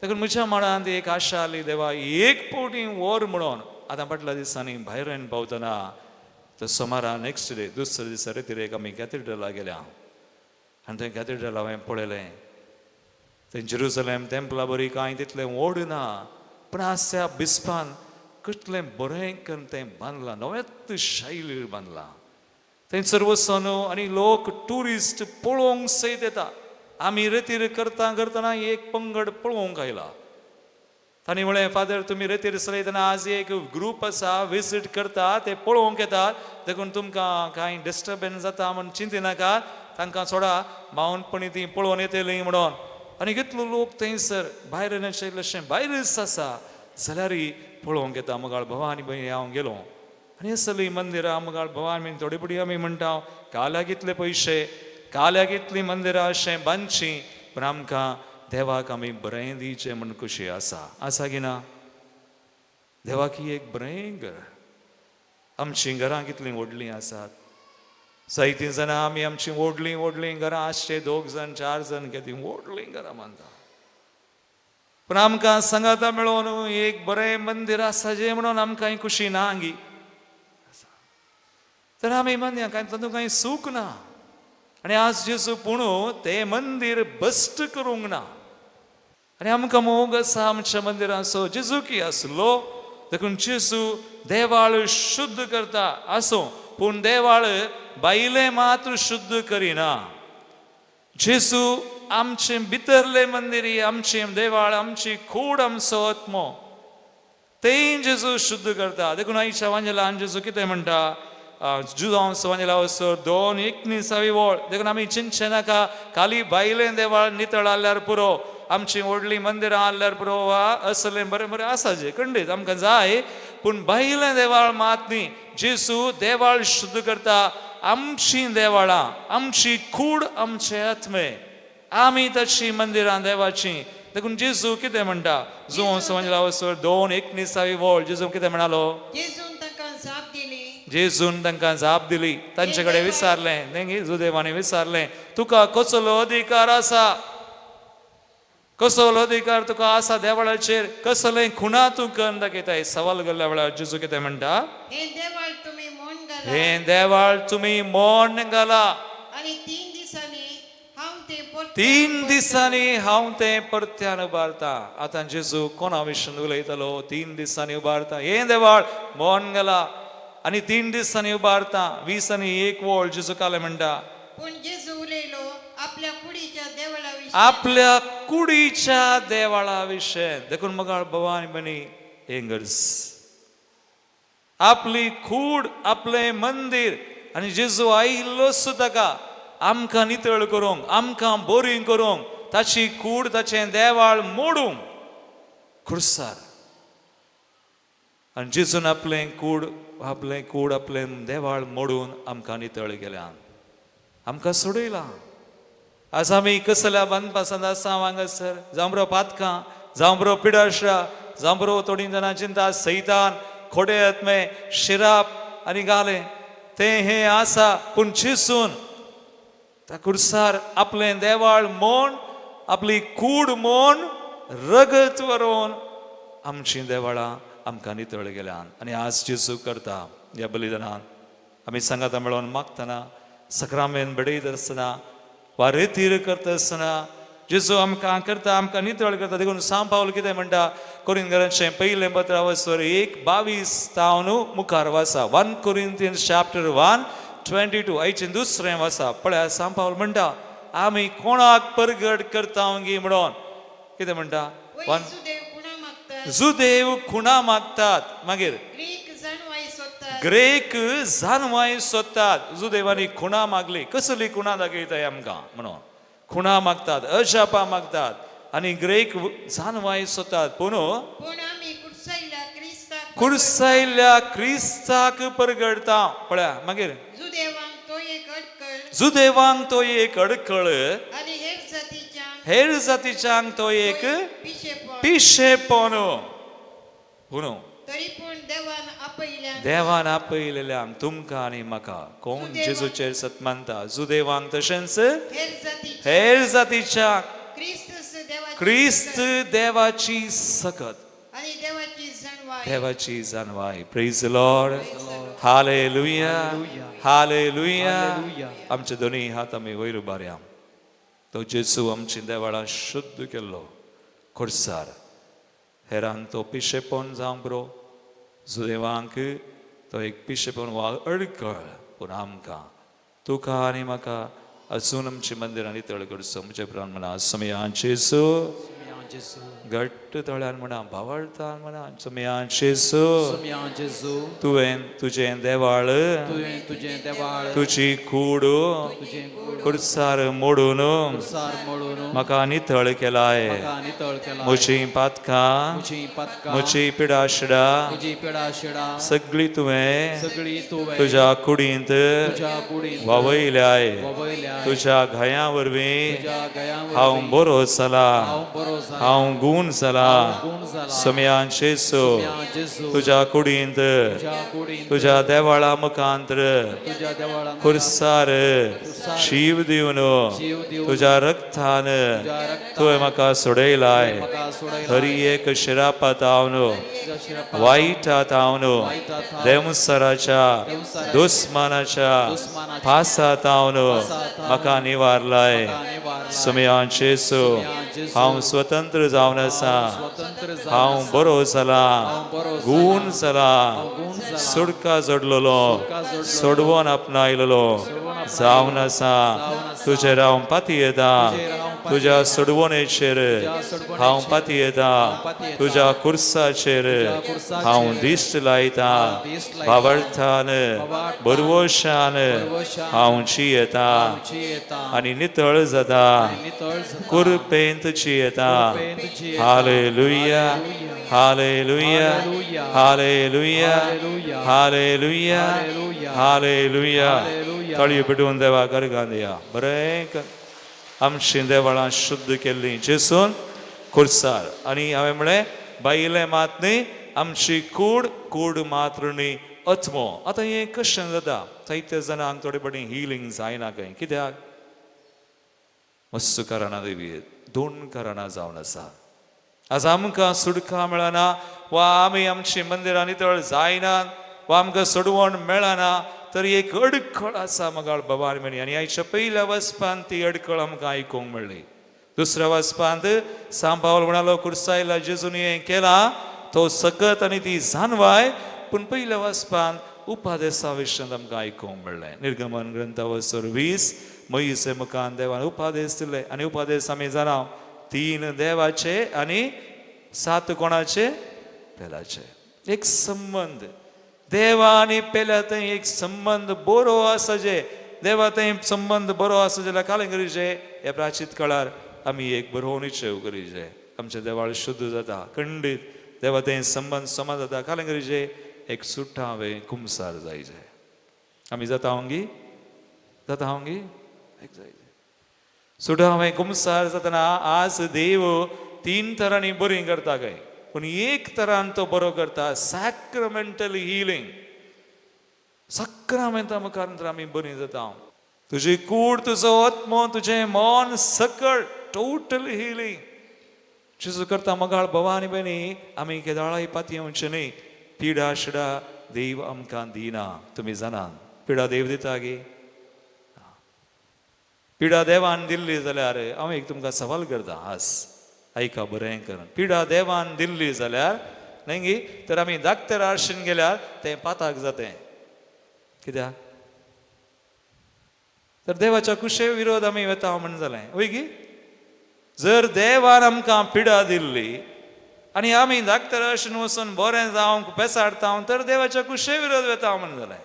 देखून म्हज्या मनांत एक आशा आसली, देवा एक पोटी व्हर म्हणून. आतां फाटल्या दिसांनी भायल्यान पावतना तर सोमारा नेक्स्ट डे दुसऱ्या दिसा रेतिरेक आमी कॅथेड्रला गेल्या आनी थंय कॅथेड्रल हांवें पळयलें. थंय जेरुसलेम तेंपला बरी कांय तितलें व्हड ना, पूण आज त्या बिस्पान कितलें बरें करून तें बांदलां, नवेच शैलीर बांदलां. थंयसर वचून आनी लोक ट्युरिस्ट पळोवंक सयत येता. आमी रेतीर करता करतना एक पंगड पळोवंक आयला. तांणी म्हळें, फादर तुमी रेतीर चलयतना आज एक ग्रूप आसा विजीट करता, ते पळोवंक येतात, देखून तुमकां कांय डिस्टर्बन्स जाता म्हूण चिंतिनाका, तांकां सोडा मावनपणी ती पळोवन येतली म्हणून. आनी कितलो लोक थंयसर भायर नाशिल्लें भायरच आसा जाल्यारय पळोवंक येता. मुगाळ भावा आनी भयणी हांव गेलो आनी आसली मंदिरां मुगाळ भावा आनी थोडे फुडें आमी म्हणटा काल्याक इतले पयशे, काल्याक इतलीं मंदिरां अशें बांदचीं, पूण आमकां देवाक आमी बरें दिवचें म्हूण खुशी आसा. आसा की ना? देवाक ही एक बरें घर. आमचीं घरां कितलीं व्हडलीं आसात, जायतीं जाणां आमी आमचीं व्हडलीं व्हडलीं घरां आसचे, दोग जाण चार जाण कितें व्हडलीं घरां बांदता, पूण आमकां सांगाता मेळोवन एक बरें मंदीर आसा जें म्हणून आमकां खुशी ना गी. तर आमी मानया कांय तातूंत कांय सूख ना. आनी आज जेजू पूण तें मंदीर बस्ट करूंक ना. आनी आमकां मोग आसा आमच्या मंदिराचो. जेजू की आसलो, देखून जेजू देवाळ शुद्ध करता आसूं, पूण देवाळ बायलें मात्र शुद्ध करिना. जेजू आमचे भितरले मंदिरी, आमचें देवाळ, आमची कूड, आमचो आत्मो तेंय जेजू शुद्ध करता. देखून आयच्या वांजेलान जेजू कितें म्हणटा, जुजांव वांजेला वचर 2:19 वळ. देखून आमी चिंतचें नाका खाली बायलें देवाळ नितळ आहल्यार पुरो, आमचीं व्हडलीं मंदिरां आहल्यार पुरो, वा असलें बरें बरें आसा जें खंडीत आमकां जाय, पूण बायलें देवाळ मात न्ही. जेजू देवाळ शुद्ध करता आमचीं देवाळां, आमची कूड, आमचे आत्मे, आमी तशी मंदिरां देवाचीं. देखून जेजू कितें म्हणटा, जुवांव वांजेला वचर 2:19 वळ. जेजू कितें म्हणालो, जेजून तांकां जाप दिली. तांचे कडेन विचारलें, जुदेवांनी विचारलें, तुका कसलो अधिकार आसा, कसलो अधिकार तुका आसा देवळाचेर, कसलें खुणा तूं करून दाखयताय. सवाल केल्ल्या वेळार जेजू कितें म्हणटा, हें देवाळ तुमी मोन घाला, 3 दिसांनी हांव तें परत्यान उबारता. आतां जेजू कोणा विशीं उलयतालो, 3 दिसांनी उबारता हें देवाळ मोन घाला आनी 3 दिसांनी उबारता. 20:01 वळ जेजू काले म्हणटा, आपल्या कुडीच्या देवाळा विशय. देखून मगाळ बाबा आनी भयणी हें गरज आपली कूड, आपलें मंदीर. आनी जेजू आयिल्लोच ताका आमकां नितळ करूंक, आमकां बोरींग करूंक, ताची कूड, ताचें देवाळ मोडूंक खुर्सार. आनी जेजून आपलें कूड, आपलें कूड, आपलें देवाळ मोडून आमकां नितळ केल्यान, आमकां सोडयलां. आज आमी कसल्या बांदपासांत आसा हांगासर, जांबरो पातकां, जांबरो पिडाशा, जांबरो थोडीं जाणां चिंता सैतान, खोडे आत्मे, शिराप आनी गालें तें हें आसा. पूण चिसून त्या कुर्सार आपलें देवाळ मोन, आपली कूड मोन, रगत वरोवन आमचीं देवाळां आमकां नितळ गेल्यान. आनी आज जेजू करता ह्या बलिदानान आमी सांगाता मेळोवन मागतना, सक्रामेन बडयत आसतना वा रेतीर करता आसतना जेजू आमकां करता, आमकां नितळ करता. देखून सांव पावल कितें म्हणटा, कोरिंथकरांचें पयलें पत्र वचर 1:22 तावन मुखार वाचा. 1 Corinthians chapter 1:22 आयचें दुसरें वाचा. पळया सांव पावल म्हणटा आमी कोणाक परगट करता गी म्हणून. कितें म्हणटा, जुदेव खुणा मागतात, मागीर ग्रेक जानवाय सोदतात. जुदेवांनी खुणा मागली. कसली खुणा दाखयताय आमकां म्हणून खुणा मागतात, अजापां मागतात आनी ग्रेक जानवाय सोदतात. पूण पूण आमी कुडसायल्या क्रिस्ताक कुर्सायल्ल्या क्रिस्ताक परगडता. पळया मागीर जुदेवांक तो एक अडकळ जुदेवांक तो एक अडकळ आनी हेर जातीच्यांक हेर जातीच्यांक तो एक पिशेपण. पिशेपण. पूण तरी पूण देवान आपयल्या देवान आपयलेल्यांक तुमकां आनी म्हाका कोण जेजूचेर सत मानता जुदेवांक तशेंच हेर जातीच्या हेर जातीच्या क्रिस्त देवाची क्रिस्त देवाची सकत आनी देवाची जाणवाय. देवाची जाणवाय. Praise Lord. Hallelujah, hallelujah. आमचे दोनूय हात आमी वयर उबारया. तो जेजू आमची देवाळां शुद्ध केल्लो खुर्सार. हेरांक तो पिशेपण जावंक बरो, जुदेवांक तो एक पिशेपण वा अडकळ, पूण आमकां तुका आनी म्हाका अजून आमची मंदिरां नितळ करचो. म्हजे प्राण म्हणा सोमया जेजू. जेजू. घट्ट तळ्यान म्हणा, भावार्थान म्हणा सोमया जेजू. सोमया जेजू. तुवें तुजें देवाळ तुवें तुजें देवाळ तुजी कूड तुजें कूड कुर्सार मोडून कुर्सार मोडून म्हाका नितळ केलाय. म्हाका नितळ केलाय. म्हजी पातकां म्हजी पातकां म्हजी पिडाशिडा म्हजी पिडा शिडा सगळी तुवें सगळी तुवें तुज्या कुडींत तुज्या कुडींत वावयल्याय. वावयल्याय. तुज्या घायां वरवीं तुज्या गया हांव बरो जाला, हांव बरो जाला, हांव गूण जाला. गूण जाला. सोमयान जेजू सोमया जेजू तुज्या कुडींत तुज्या कुडींत तुज्या देवाळा मुखांत तुज्या देवाळा खुर्सार शीव दिवन शीव दिवन तुज्या रक्तान तुज्या रक्तान तुवें म्हाका सोडयलाय. म्हाका सोडयलाय. हरी एक शिरापातावन तुज्या शिरापात वायटातावन वायटातावन देंवसराच्या देंवचाराच्या दुस्मानाच्या दुस्मानाच्या पासातावन पासातावन म्हाका निवारलाय. म्हाका निवारलाय. सोमयान जेजू सोमया जेजू हांव स्वतंत्र जावन आसा, स्वतंत्र जावन हांव आसा. बरो जाला, हांव बरो जाला. गूण जाला, हांव गूण जाला. सुडका जोडलेलो, सुटका जोडलेलो. सोडवून आपणायलेलो सोडवून आपणायलेलो. जावन आसा. जावन आसा. तुजेर हांव पातयेता, तुजेर हांव पातयेता. तुज्या सोडवणेचेर तुज्या सोडवणेचेर हांव पातयेता, हांव पातयेता. तुज्या कुर्साचेर तुज्या कुर्साचेर हांव दिश्ट लायता. हांव दिश्ट लायता. भावार्थान भावार्थान बरवशान बरवशान हांव जियेता हांव जियेता आनी नितळ जाता, आनी नितळ जाता. कुरपेंत जियेता. कृपेंत जियेता. Hallelujah, hallelujah, hallelujah, hallelujah, hallelujah. Hallelujah. ताळयो पेटोवन देवा गर्गान दिया. बरें कर. आमची देवळां शुद्ध केल्लीं जेसून खुर्सार. आनी हांवें म्हळें बायलें मात न्ही आमची कूड, कूड मात्र न्ही आत्मो. आतां हें कशें जाता? जायते जाणांक थोडे फावटी हिलींग जायना खंय. कित्याक? मस्त कारणां देवी, दोन कारणां जावन आसा. आज आमकां सुटका मेळना वा आमी आमची मंदिरां नितळ जायनात वा आमकां सोडवण मेळना तर एक अडखळ आसा मगाळ बाबा आनी भयणी. आनी आयच्या पयल्या वचपांत ती अडखळ आमकां आयकूंक मेळ्ळी. दुसऱ्या वचपांत सांपावल म्हणालो कुर्सायला जेजून हें केलां तो सकत आनी ती जानवाय. पूण पयल्या वचपांत उपादेसा विशयांत आमकां आयकूंक मेळ्ळें. निर्गमन ग्रंथा वसर 20 मयीसे मुखान देवान उपादेस दिले आनी उपादेस आमी जाणा 3 देवाचे आनी 7 कोणाचे पेलाचे. एक संबंद देवा आनी पेल्या थंय एक संबंद बरो आसा. जे देवा थंय संबंद बरो आसा जाल्यार कालें करीजे ह्या प्राचीत काळार आमी एक बरो निश्चय करीजे आमचें देवाळ शुद्ध जाता खंडीत देवा थंय संबंद समा जाता. कालें करीजे एक सुट्टा हांवें कुमसार जायजे. आमी जाता हांव जाता हांव एक जायजे सुटा हांवें कुमसार जातना. आज देव 3 तरांनी बरी करता काय, पूण एक तरान तो बरो करता, सॅक्रमेंटल हिलींग. सक्रामेंता मुखार तर आमी बरी जाता. तुजी कूड, तुजो आत्मो, तुजें मन सकळ टोटल हिलींग जेजू करता. मगाळ भावा आनी भयणी आमी केदाळाय पातयेवचें न्ही. पिडा शिडा देव आमकां दिना. तुमी जाणात पिडा देव दिता गे? पिडा देवान दिल्ली जाल्यार हांव एक तुमकां सवाल करता आज आयका बरें करून. पिडा देवान दिल्ली जाल्यार न्ही गी तर आमी दाक्तर आरशीन गेल्यार तें पाताक जातें. कित्याक? तर देवाच्या कुशे विरोध आमी वता म्हण जालें वय गी? जर देवान आमकां पिडा दिल्ली आनी आमी धाकटर अशें वचून बरें जावंक पेसाडता तर देवाच्या कुशे विरोध वेता म्हण जालें.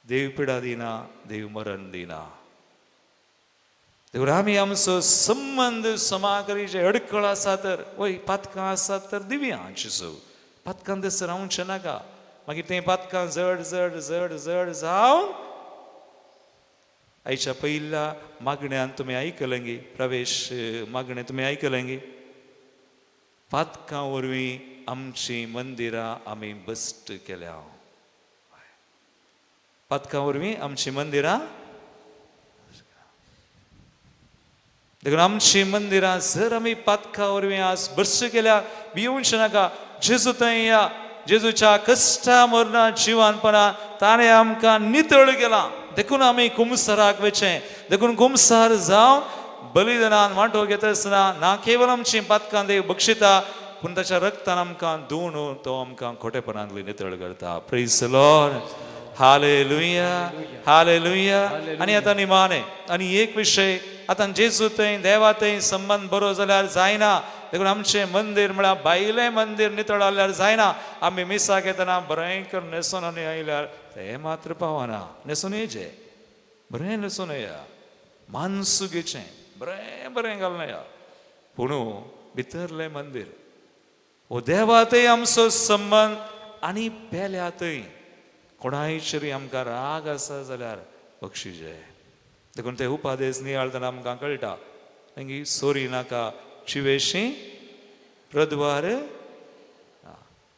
देव पिडा दिना, देव मरण दिना. देखून आमी आमचो संबंद समाकरीचे अडखळ आसा तर वय पातकां आसात तर दिवया जेजू. पातकां तसो रावचें नाका, मागीर तें पातकां जड जड जड जड जावन आयच्या पयल्या मागण्यान तुमी आयकलें गी, प्रवेश मागणें तुमी आयकलें गी. पातकां वरवीं आमचीं मंदिरां आमी बस्ट केल्या. पातकां वरवीं आमचीं मंदिरां, देखून आमचीं मंदिरां जर आमी पातकां वरवीं आज बस्ट केल्या, भिवचें नाका. जेजू थंय या, जेजूच्या कश्टा मरना जिवानपणा ताणें आमकां नितळ केलां. देखून आमी कुमसराक वचें. देखून कुमसार जावन बलिदानान वांटो घेता आसतना ना केवल आमचीं पातकां देव बक्षिता, पूण ताच्या रक्तान आमकां धुवन तो आमकां खोटेपणांतली नितळ करता. Praise Lord, hallelujah, hallelujah. आनी आतां निमाणें आनी एक विशय, आतां जेजू थंय देवा थंय संबंद बरो जाल्यार जायना. देखून आमचें मंदीर म्हळ्यार भायलें मंदीर नितळ जाल्यार जायना. आमी मिसाक येतना बरें करून न्हेसून आनी आयल्यार तें मात्र पावना. न्हेसून येचें, बरें न्हेसून येया, मानसू घेचें, बरें बरें घालून येया, पूण भितरलें मंदीर हो देवा थंय आमचो संबंद आनी पेल्या थंय कोणायचेरूय आमकां राग आसा जाल्यार बक्षिजे. देखून ते उपादेश नियाळतना आमकां कळटा, मागीर सोरी नाका, शिवेशी प्रद्वार.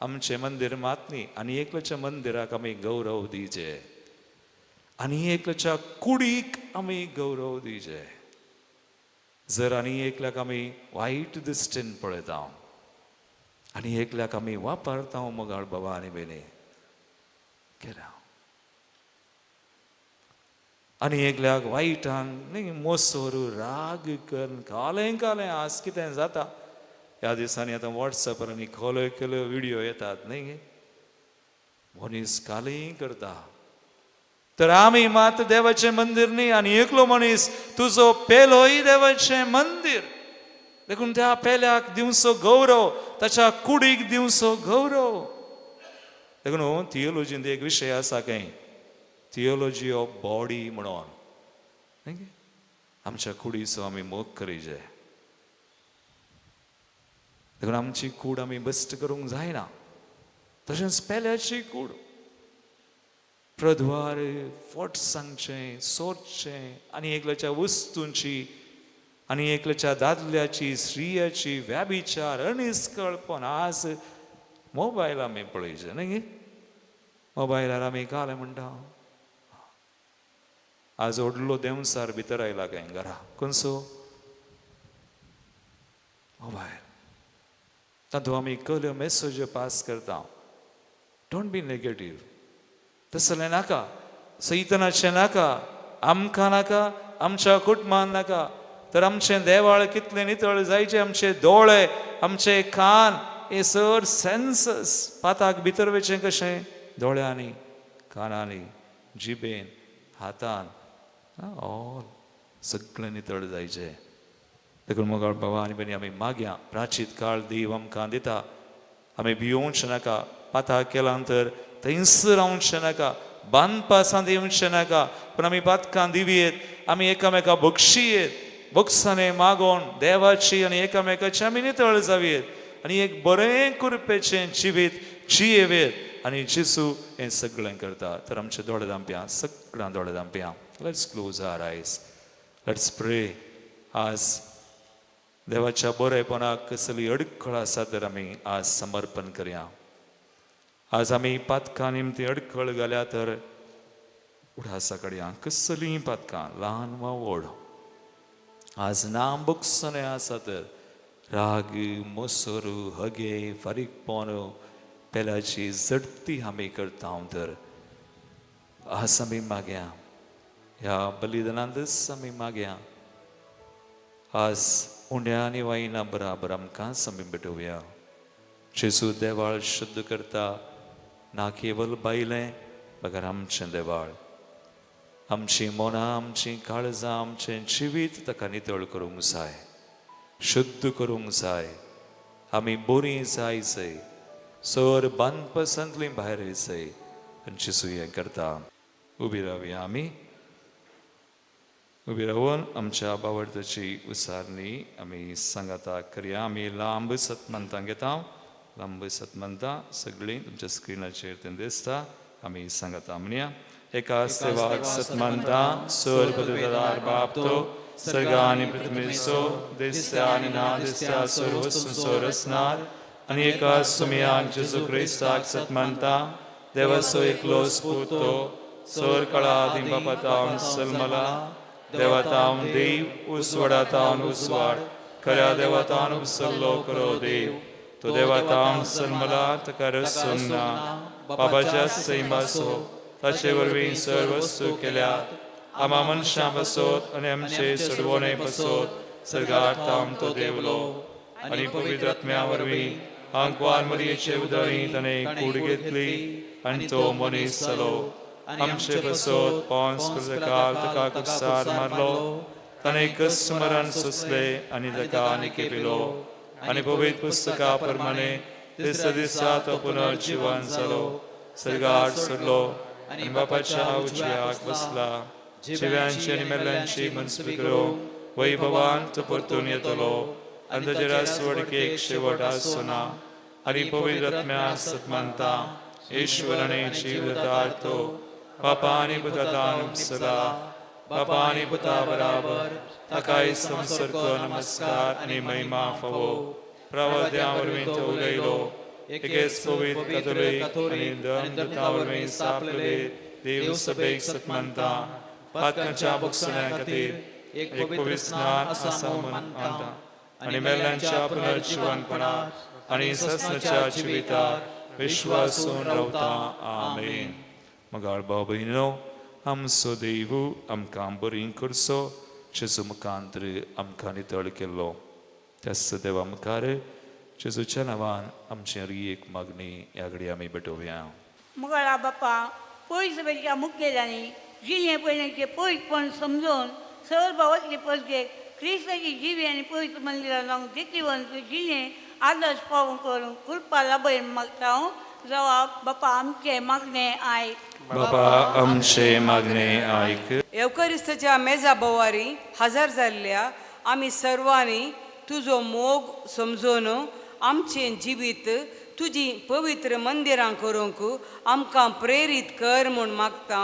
आमचें मंदीर मात न्ही, आनी एकल्याच्या मंदिराक आमी गौरव दिवचे, आनी एकल्याच्या कुडीक आमी गौरव दिवचे. जर आनी एकल्याक आमी वायट दृश्टीन पळयता आनी एकल्याक आमी वापरता मोगाळ बाबा आनी भयणी केल्या, आनी एकल्याक वायटान न्ही मोसोर राग करून कालें कालें आज कितें जाता. ह्या दिसांनी आतां वॉट्सॅपार आनी खोल्यो खोल्यो विडियो येतात न्ही, मनीस कालेंय करता. तर आमी मात देवाचें मंदीर न्ही, आनी एकलो मनीस तुजो पेलोय देवाचें मंदीर. देखून त्या पेल्याक दिवचो गौरव, ताच्या कुडीक दिवचो गौरव. देखून थियोलॉजींत एक विशय आसा खंय, थियोलॉजी ऑफ बॉडी म्हणून. आमच्या कुडीचो आमी मोग करीजे. देखून आमची कूड आमी बस्ट करूंक जायना. तशेंच पेल्याची कूड प्रद्वार फट सांगचें, सोदचें, आनी एकल्याच्या वस्तूंची आनी एकल्याच्या दादल्याची स्त्रियाची व्याभिचार अनिस्कळपण. आज मोबायल आमी पळयचे न्ही, मोबायलार आमी कालें म्हणटा. आज व्हडलो देंवचार भितर आयला काय घरा, खंयचो मोबायल. तातूंत आमी कल्यो मेसेज्यो पास करता. Don't be negative, तसलें नाका, सैतनाचें नाका, आमकां नाका, आमच्या कुटुंबान नाका. तर आमचें देवाळ कितलें नितळ जायचें, आमचे दोळे, आमचे कान, हे सर सेन्सस पाताक भितर वयचें कशें, दोळ्यांनी, कानांनी, जिबेन, हातान, ऑल सगळें नितळ जायचें. देखून मोगाळ बाबा आनी भयणी आमी मागया, प्राचीत काळ देव आमकां दिता. आमी भियोवचें नाका, पाता केलां तर थंयसर रावचें नाका, बांदपासांत येवचें नाका, पूण आमी पातकां दिवयेत, आमी एकामेका बक्षियेत, बक्षाने मागोवन देवाची आनी एकामेकाची आमी नितळ जावयेत आनी एक बरें कुरपेचें जिवीत जियेवेत. आनी जेजू हें सगळें करता. तर आमचे दोळे धांपया, सगळ्यां दोळे धांपया. Let's close our eyes, let's pray. आज देवाच्या बरेपणाक कसली अडखळ आसा तर आमी आज समर्पण करया. आज आमी पातकां निमती अडखळ घाल्या तर उडासा कडया, कसलीय पातकां ल्हान वा व्हड. आज ना बक्षणें आसा तर राग, मोसोर, हगे, फारीकपण, पेल्याची झडती आमी करता तर आज आमी मागया, ह्या बलिदानांतच आमी मागया. आज उंड्या आनी वायना बराबर आमकांच आमी भेटोवया. जेजू देवाळ शुद्ध करता, ना केवल बायलें बगर आमचें देवाळ, आमची मनां, आमचीं काळजां, आमचें जिवीत ताका नितळ करूंक जाय. शुद्ध करूंक जाय, आमी बरीं जाय जाय, सर बांदपसांतली भायर जाय आनी जेजू हें करता. उबी रावया आमी, उबी रावन आमच्या बावडताची उसारणी आमी सांगाता करया. आमी लांब सतमंतां घेता, लांब सतमंतां सगळीं तुमच्या स्क्रिनाचेर तें दिसता. आमी सांगाता म्हणया, एका सेवाक सतमंतां सर पददार बाप तो सर्गा आनी पृथ्वीचो दिसत्या आनी ना दिसत्या सर्व वस्तूंचो रचणार आनी एका सुमयाक जेजू क्रिस्ताक सतमंतां देवाचो एकलो पूत तो सर काळा आदी बापातावन सल्मला देवातावन देव उजवाडातावन उजवाड खऱ्या देवातावन उपसल्लो करो देव तो देवातावन सल्मला ताका रसूंक ना बाबाच्या सैमाचो ताचे वरवीं सर्व वस्तू केल्यात आमा मनशां बसोत आनी आमचे सोडवणे बसोत सर्गार तावन तो देवलो आनी पवित्र आत्म्या वरवीं आंकवार मरयेचे उदरी ताणें कूड घेतली आनी तो मनीस जालो. आमचे बसोत पोंस पुस्तकार ताका कुसार मारलो, ताणें कस मरण सोंसलें आनी ताका आनी केपिलो आनी पवित्र पुस्तका प्रमाणे तिसऱ्या दिसा तो पुनर्जिवन जालो, सर्गार सोडलो आनी बापाच्या उजव्याक बसला. जिव्यांची आनी मेल्ल्यांची मनस्वी करूंक वैभवान तो परतून येतलो आनी ताचे रासवडकेक शेवट आसचो ना. आनी पवित्र आत्म्या सतमानता ईश्वराने जीवदार तो बापा आनी पुतान उपसला बापा आनी पुता बराबर ताकाय संसर्ग नमस्कार आनी महिमा फावो. प्रवाद्या वरवीं तो उलयलो, एकेच पवित्र कातोलीक आनी धर्मदूता वरवीं स्थापलेले देव सभेक सतमानता पातकांच्या भोगसण्या खातीर एक पवित्र स्नान आसा म्हूण मानता आनी मेल्ल्यांच्या पुनर्जिवनपणाक आनी ससनाच्या जिविताक विश्वासून रावता. आमेन. मगाळ भाव भयणीनो, आमचो देव आमकां बरी करचो, जेजू मुखांतर आमकां नितळ केल्लो त्याच देवा मुखार जेजूच्या नांवान आमची एक मागणी ह्या घडी आमी भेटोवया. मुगाळा बापा, पयस वेच्या मुखेल्यांनी जिणे पयलींचे पयसपण समजून सर भावाचे पसगेक क्रिस्ताची जिवी आनी पयस मंदिरां जावंक देखिवंत जिणे आदर्श पावूं करूंक कृपा लाभय मागता. जवाब बापा आमचे मागणे आयक. बापा आमचे मागणे आयक. येवकरिस्ताच्या मेजा भोवारी हजर जाल्ल्या आमी सर्वांनी तुजो मोग समजून आमचें जिवीत तुजी पवित्र मंदिरां करूंक आमकां प्रेरीत कर म्हूण मागता.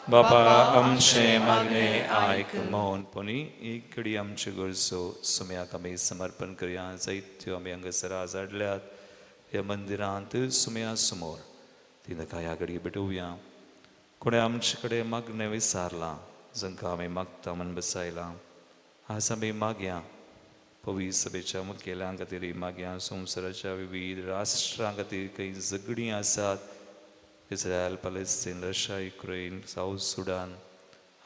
बापा आमचे मागणे आयक. मौनपणी एक घडी आमच्यो गरजो सुम्याक आमी समर्पण करया. जायत्यो आमी हांगासर आज हाडल्यात ह्या मंदिरांत सुम्या समोर ती ताका ह्या घडी भेटोवया. कोणें आमचे कडेन मागणें विचारलां जांकां आमी मागता म्हूण बसायलां, आज आमी मागया पवित्र सभेच्या मुखेल्यां खातीर मागया, संवसाराच्या विविध राष्ट्रां खातीर खंय झगडीं आसात, Israel, Palestine, Russia, Ukraine, South Sudan,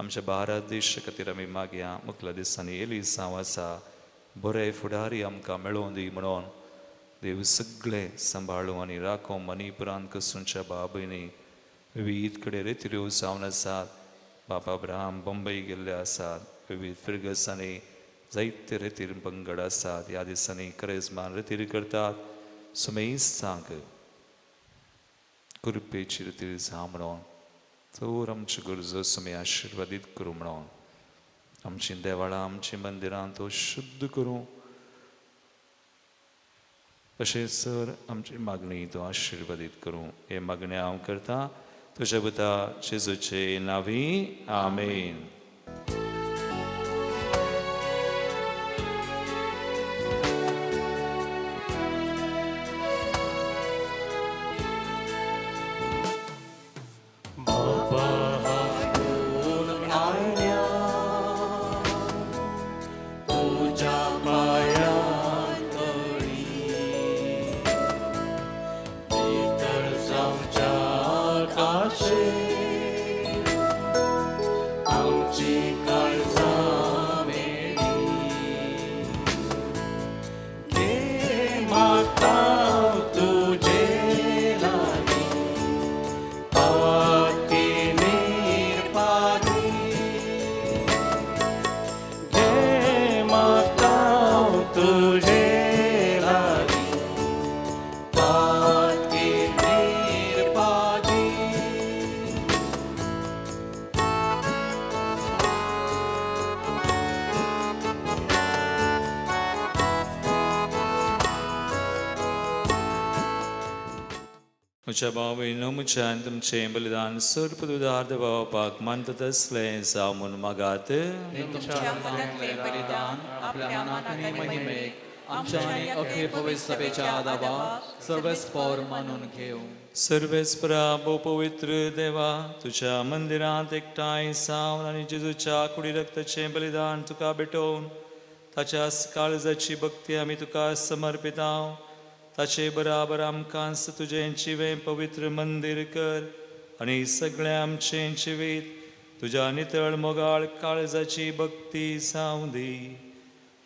आमच्या भारत देशा खातीर आमी मागया. मुखल्या दिसांनी एलिसांव आसा, बरे फुडारी आमकां मेळोवन दी म्हणून देव सगळे सांबाळूं आनी राखूं. मणिपुरांत कसुंच्या बाबींनी विविध कडेन रेतिऱ्यो जावन आसात, बापा अब्राहम बंबई गेल्ले आसात, विविध फिरगसांनी जायते रेतीर पंगड आसात. ह्या दिसांनी करेजमान रेतीर करतात. सुमेस्तांक कृपेची रितीर जावं म्हणून चोर आमच्यो गरजो सुमी आशिर्वादीत करूं म्हणून आमचीं देवळां आमचीं मंदिरां तो शुद्ध करूं. तशेंच सर आमची मागणी तो आशिर्वादीत करूं. हे मागणें हांव करता तुज्या पुता जेजूचे नांवी. आमेन. मागता म्हज्या भाव भयणीनो म्हज्या आनी तुमचें बलिदान सर पदुदार देवापाक मानता तसलें जावं म्हूण मागात. तुमच्या हातांतलें बलिदान आपल्या मनाक आनी महिमेक आमच्या आनी अखेर पवित्र सभेच्या आदाबाक सर्वेस्पोर मानून घेवं. सर्वेस्परा भोव पवित्र देवा, तुज्या मंदिरांत एकठांय सावन आनी जेजूच्या कुडी रक्ताचें बलिदान तुका भेटोवन ताच्या काळजाची भक्ती आमी तुका समर्पिता. ताचे बराबर आमकां तुजें जिवें पवित्र मंदीर कर आनी सगळें आमचें जिवीत तुज्या नितळ मोगाळ काळजाची भक्ती जावं दी.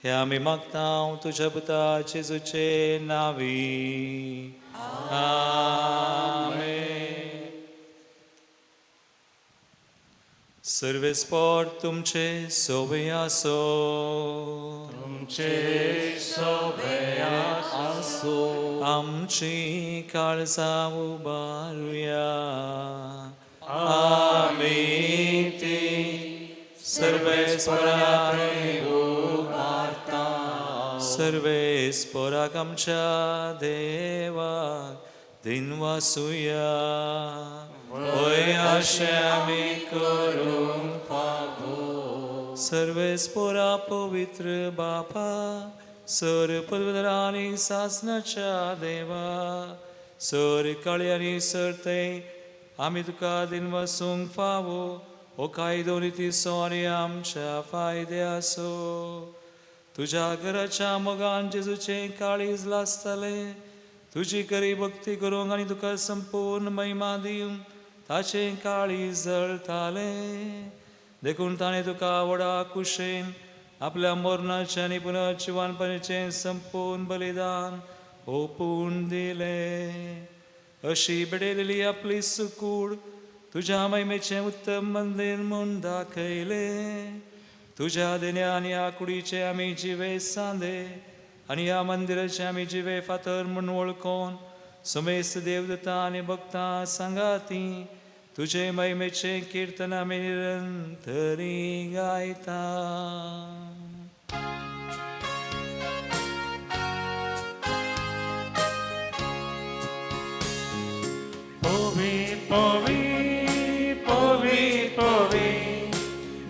हें आमी मागता तुज्या पुता जेजूचे नांवी. आमेन. सर्वेस्पोर तुमचे सोबे आसो. तुमचे सोबे आसो. आमची काळजां उबारुया. आमी ती सर्वेस्पोराक उबारता. सर्वेस्पोराक आमच्या देवाक दिनवासुया. होय अशें आमी करूंक फावो. सर्वेस्पोरा पवित्र बापा, सर पवित्र आनी सासनाच्या देवा, सर काळी आनी सरते आमी तुका दिनवासूंक फावो. हो कायदो रितीचो आनी आमच्या फायद्याचो. तुज्या घराच्या मोगान जेजूचें काळीज लासतलें. तुजी खरी भक्ती करूंक आनी तुका संपूर्ण महिमा दिवंक ताचें काळीज जळटालें. देखून ताणें तुका व्हडा कुशेन आपल्या मरणाचें आनी पुनर्जिवानपणाचें संपूर्ण बलिदान ओपून दिलें. अशी भेटयलेली आपली सुकूड तुज्या महिमेचें उत्तम मंदीर म्हूण दाखयलें. तुज्या देण्यान ह्या कुडीचे आमी जिवे सांदे आनी ह्या मंदिराचे आमी जिवे फातर म्हूण वळखून समेस्त देवदत्ता आनी भक्तां सांगाती तुजे महिमेचें किर्तन आमी निरंतरी गायता. पवी पवी पवी पवी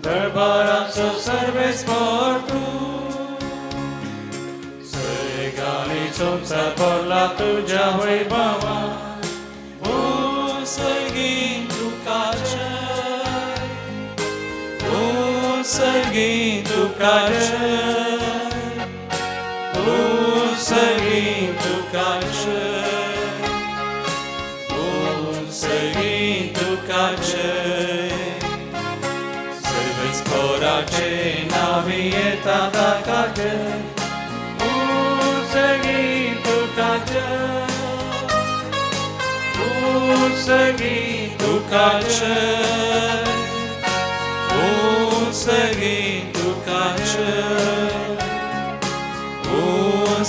दरबाराचो सर्वेस्पोर तूं. सर्गानी संवसार भरला तुज्या वैभवा. ओ सर्गी तुका जय, ओ सर्गी तुका जय, ओ सर्गी तुका जय, ओ सर्गी तुका जय. सर्वेस्पोराचे नांवी येता ताका जय. ओ सर्गी तुका जय, ओ सर्गी तुका जय, ओ सर्गी तुका जय, ओ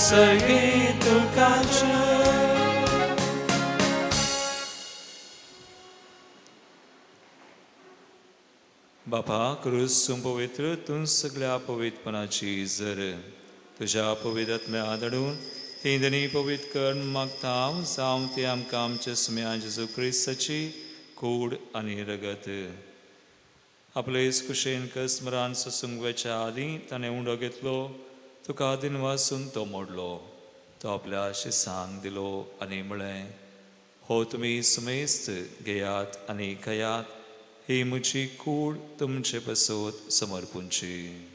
सर्गी तुका जय. बापा क्रूस पवित्र तूं सगळ्या पवित्रपणाची जर तुज्या पवित्र आत्म्या धाडून ही धनी पवित्र कर मागता जावं ती आमकां आमच्या सुम्या जेजू क्रिस्ताची कूड आनी रगत. आपले कुशेन कस्मरान सोसूंक वचच्या आदीं ताणें उंडो घेतलो, तुका दिनवासून तो मोडलो, तो आपल्या शिसांक दिलो आनी म्हळें, हो तुमी सुमेस्त घेयात आनी खायात, ही म्हजी कूड तुमचे पसत समर्पूंची.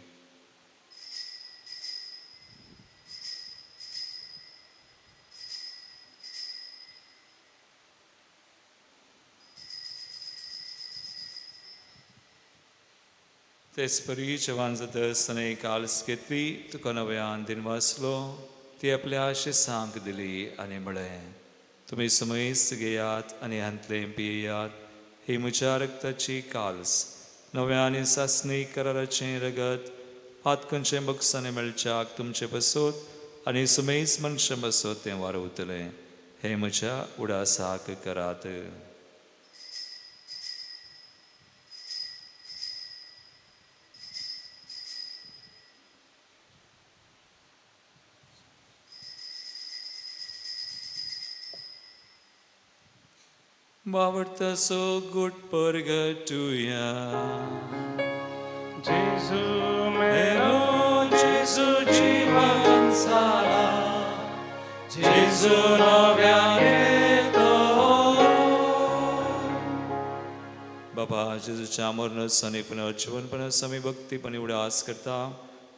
तेच परी जेवण जातच ताणें काल्स घेतली, तुका नव्यान दिनवासलो, ती आपल्या शिसांक दिली आनी म्हळें, तुमी समयस्त घेयात आनी हांतलें पियेयात, ही म्हज्या रक्ताची काल्स, नव्या आनी सासणी कराराचें रगत, पातकंचें बक्षांनी मेळच्याक तुमचे बसोत आनी सुमेस मनशां बसोत तें वारवतलें. हें म्हज्या उडासाक करात. बावडतासो गुट परगटुया. जेजू मेरो जेजू जीवन जाला, जेजू नव्यान येतो. बाबा जेजूच्या मरणास आनी पुनर्जीवनपणास आमी भक्तीपणी उडास करता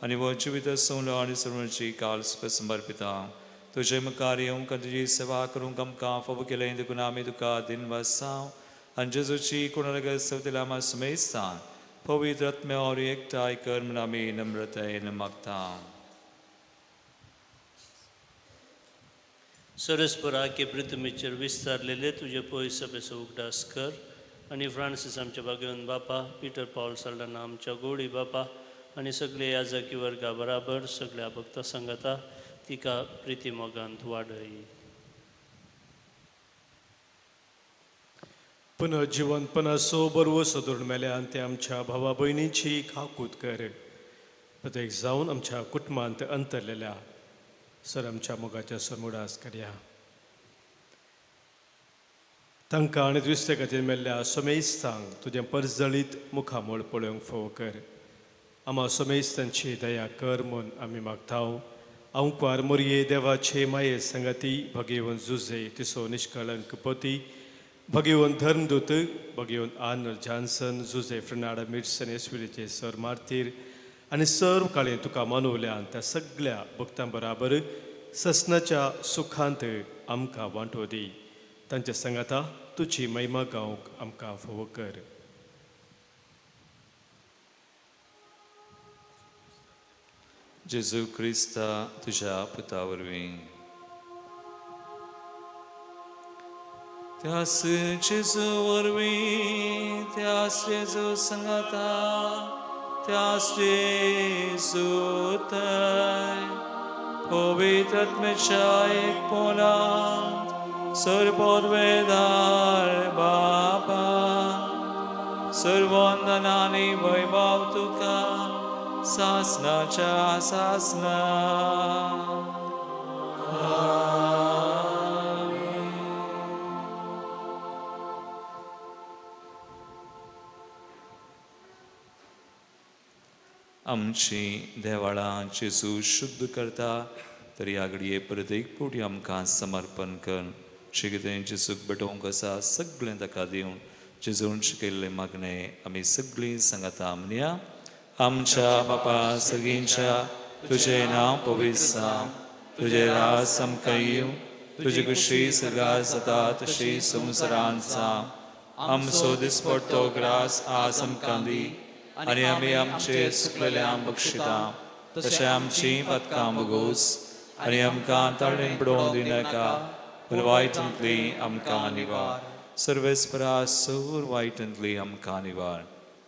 आनी हो जिवीत सोंवलो आनी सर्वांची काल सुखा समर्पिता. तुजे मुखार येवंक आनी तुजी सेवा करूंक आमकां फावो केलें देखून आमी तुका दिनवासांव आनी जेजूची कोणाक सवतेल्या आमा सुमेस्तान पवित्र आत्म्यावर एकठांय कर म्हूण आमी नम्रतायेन मागता. सरस्पराके पृथ्वीचेर विस्तारलेले तुजे पयस सभेचो उगडास कर आनी फ्रांसीस आमच्या भाग्यवंत बापा, पिटर पावल साल्डाना आमच्या गोडी बापा आनी सगळे याजकी वर्गा बराबर सगळ्या भक्ता सांगाता तिका प्रिती मोगांत वाडय. पुनर्जीवनपणाचो बरवसो धरून मेल्यान ते आमच्या भावा भयणींची काकूत कर. प्रत्येक जावन आमच्या कुटुंबांत अंतरलेल्या सर आमच्या मोगाच्या समुडास करया. तांकां आनी दुसरे खातीर मेल्ल्या समेस्तांक तुजें परजळीत मुखामळ पळोवंक फावो कर. आमा समेस्तांची दया कर म्हूण आमी मागता. आंकवार मोरये देवाचे माये संगती भगेवन जुजे तिसो निष्कळंक पती भगेवन धर्मदूत भगेवन आर्नल्ड जॉन्सन जुजे फ्रनाडा मिर्सन एस्विलीचे सर मार्तीर आनी सर्व काळे तुका मानवल्यान त्या सगळ्या भक्तां बराबर ससनाच्या सुखांत आमकां वांटो दी. तांच्या सांगाता तुजी महिमा गावंक आमकां फावो कर. जेजू क्रिस्ता तुज्या पुता वरवीं. त्यास जेजू वरवीं, त्यास जेजू सांगाता, त्यास जेजू थंय पवित्र आत्म्याच्या एकपणांत सर्वोद्वेदार बापा सर्वंदनानी वैभव तुका सासनाच्या सासना. आमची देवाळां जेजू शुद्ध करता तर ह्या घडये परत एक फावटी आमकां समर्पण कर. शिकितें जेजूक भेटोवंक आसा सगळें ताका दिवन जेजून शिकयल्लें मागणें आमी सगळीं सांगाता म्हणया. आमच्या बापा सगळींच्या तुजें नांव पवित्र जावं, तुजें राज आमकां येवं, तुजी खुशी सगळ्या जाता तशी संवसारांत जावं. आमचो दिसपडतो ग्रास आज आमकां दी आनी आमी आमचे चुकलेल्यांक बक्षिता तशें आमची पातकां भोगोस आनी आमकां ताळेन पडोवंक दिनाका पूण वायटांतली आमकां निवार. सर्वेस्परा सौर वायटांतली आमकां निवार.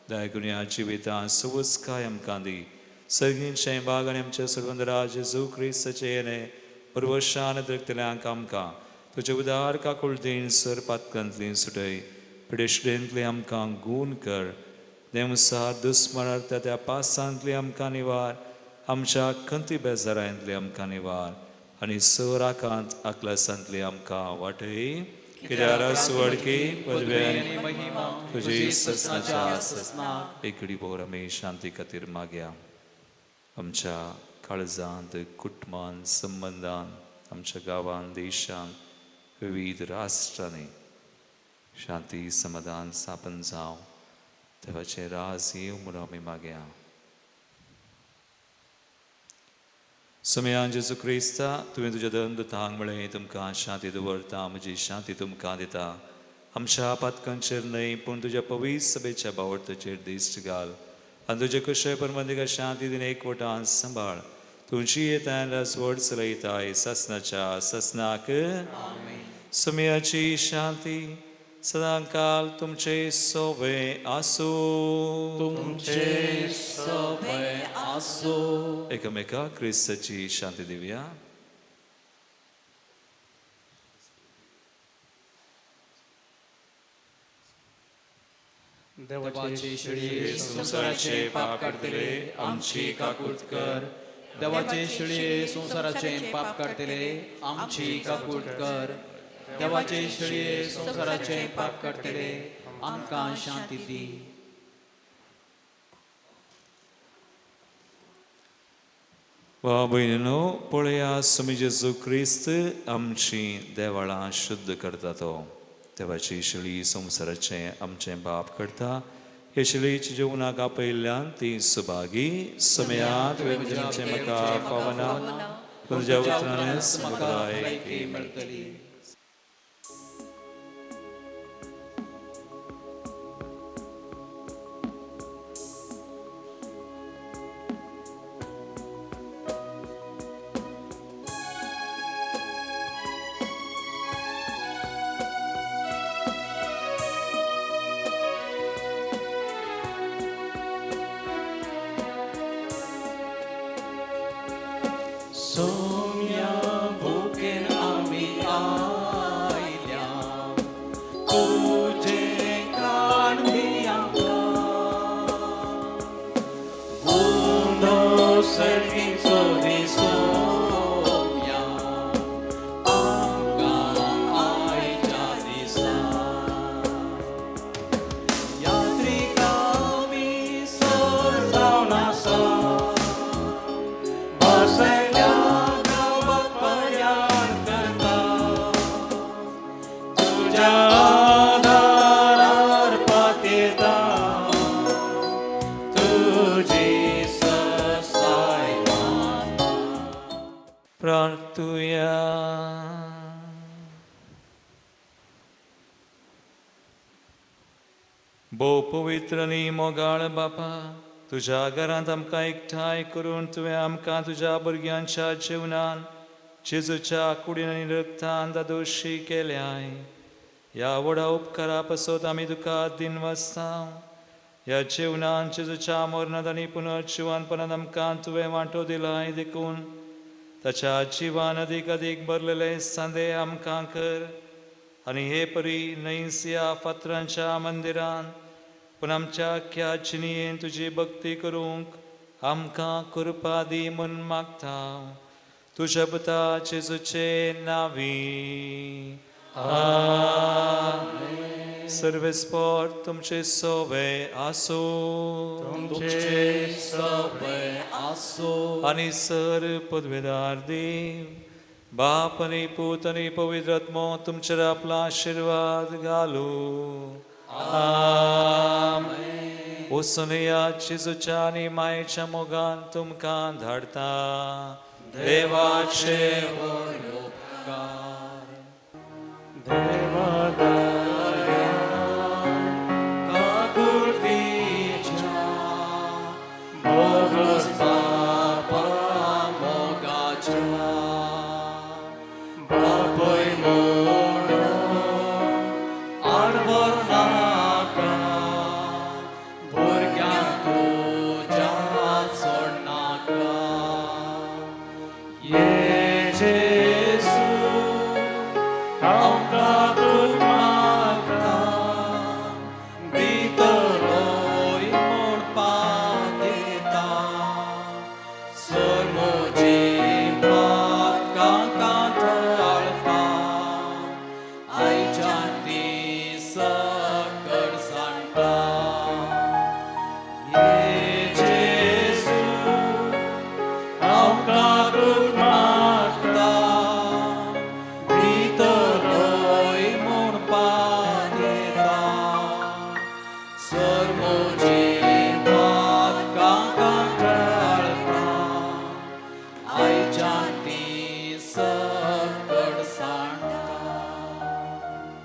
दयागुण्या जिवितां सवस्काय आमकां दी. सगळींचें भाग आनी आमच्या सर्वंदरा जेजू क्रिस्ताचें येणें पुर्वशान दृकतल्यांक आमकां तुजे उदार काकुळटेन सर पातकांतली सुटय. पिडेशडेंतली आमकां गूण कर. देमसार दुस्मनार त्या त्या पासांतली आमकां निवार. आमच्या खंती बेजारांतली आमकां निवार आनी सर आकांत आकलासांतली आमकां वाटय. कित्याक सुवडकी पदवी आनी महिमा तुजी ससनाच्या ससनाक. एकडे भोर आमी शांती खातीर मागया. आमच्या काळजांत, कुटुंबान, संबंदान, आमच्या गांवान, देशान, विविध राष्ट्रांनी शांती समाधान स्थापन जावं. देवाचें राज येवं म्हणून आमी मागया. सुमयान जेजू क्रिस्ता तुवें तुज्या धर्मदूतांक म्हळें तुमकां शांती दवरता, म्हजी शांती तुमकां दिता. आमच्या पातकांचेर न्हय पूण तुज्या पवित्र सभेच्या बावडताचेर दिश्ट घाल आनी तुजे कशे परमंदिका शांती दिन एकवटान सांबाळ. तुमची येता राजवट चलयताय सासनाच्या सासनाक. सुमयाची शांती सदांकाल तुमचे सोबे आसूं. तुमचे सोबे आसूं. एकामेका क्रिस्ताची शांती दिवया. देवाचे शिळये संवसाराचे पाप काडटले आमची काकूट कर. देवाचे शिळये संवसाराचे पाप काडटले आमची काकूट कर. देवाचे शेळये संवसाराचे पाप काडटले, आमकां शांती दी. भाव भयणीनो, पळया स्वामी जेजू क्रिस्त आमची देवळां शुद्ध करता. तो देवाची शेळी संवसाराचें आमचें बाप करता. हे शेळीच्या जेवणाक आपयल्ल्यान ती सुभागी. समयात तुजें म्हाका फावना, तुज्या उतरानच म्हाका भलायकी मेळटली. सोम्या भुकेन आमी आयल्या, तुजें काण दी आमकां. उंडो सर्गीचो दी सोम्या, आमकां आयच्या दिसा. यात्रिक आमी सर जावन आसा, बसल्या गांवाक प्रयाण करता. तुज्या आदारार पातयेता, तुजी ससाय मानता. प्रार्थुया. भोव पवित्र आनी मोगाळ बापा, तुज्या घरांत आमकां एकठांय करून तुवें आमकां तुज्या भुरग्यांच्या जेवणान जेजूच्या कुडीन आनी रक्तान दादोशी केल्याय. ह्या व्हडा उपकारा पासत आमी तुका दिनवासता. ह्या जेवणान जेजूच्या मरणांत आनी पुनर्जिवनपणांत आमकां तुवें वांटो दिलाय, देखून ताच्या जिवान अदीक अदीक भरलेले सांदे आमकां कर. आनी हे परी न्हंयस ह्या फातरांच्या मंदिरान पूण आमच्या अख्ख्या जिणयेन तुजी भक्ती करूंक आमकां कृपा दी म्हूण मागता. तुज्या पुता जेजूचे नांवी आमेन. सर्वेस्पोर तुमचे सोवे आसूं. तुमचे सवे आसूं. आनी सर पदवेदार देव बाप आनी पूत आनी पवित्र आत्मो तुमचेर आपलो आशिर्वाद घालू. आमेन. वचून या जेजूच्या आनी मायेच्या मोगान तुमकां धाडटा. देवाचे व्हड उपकार.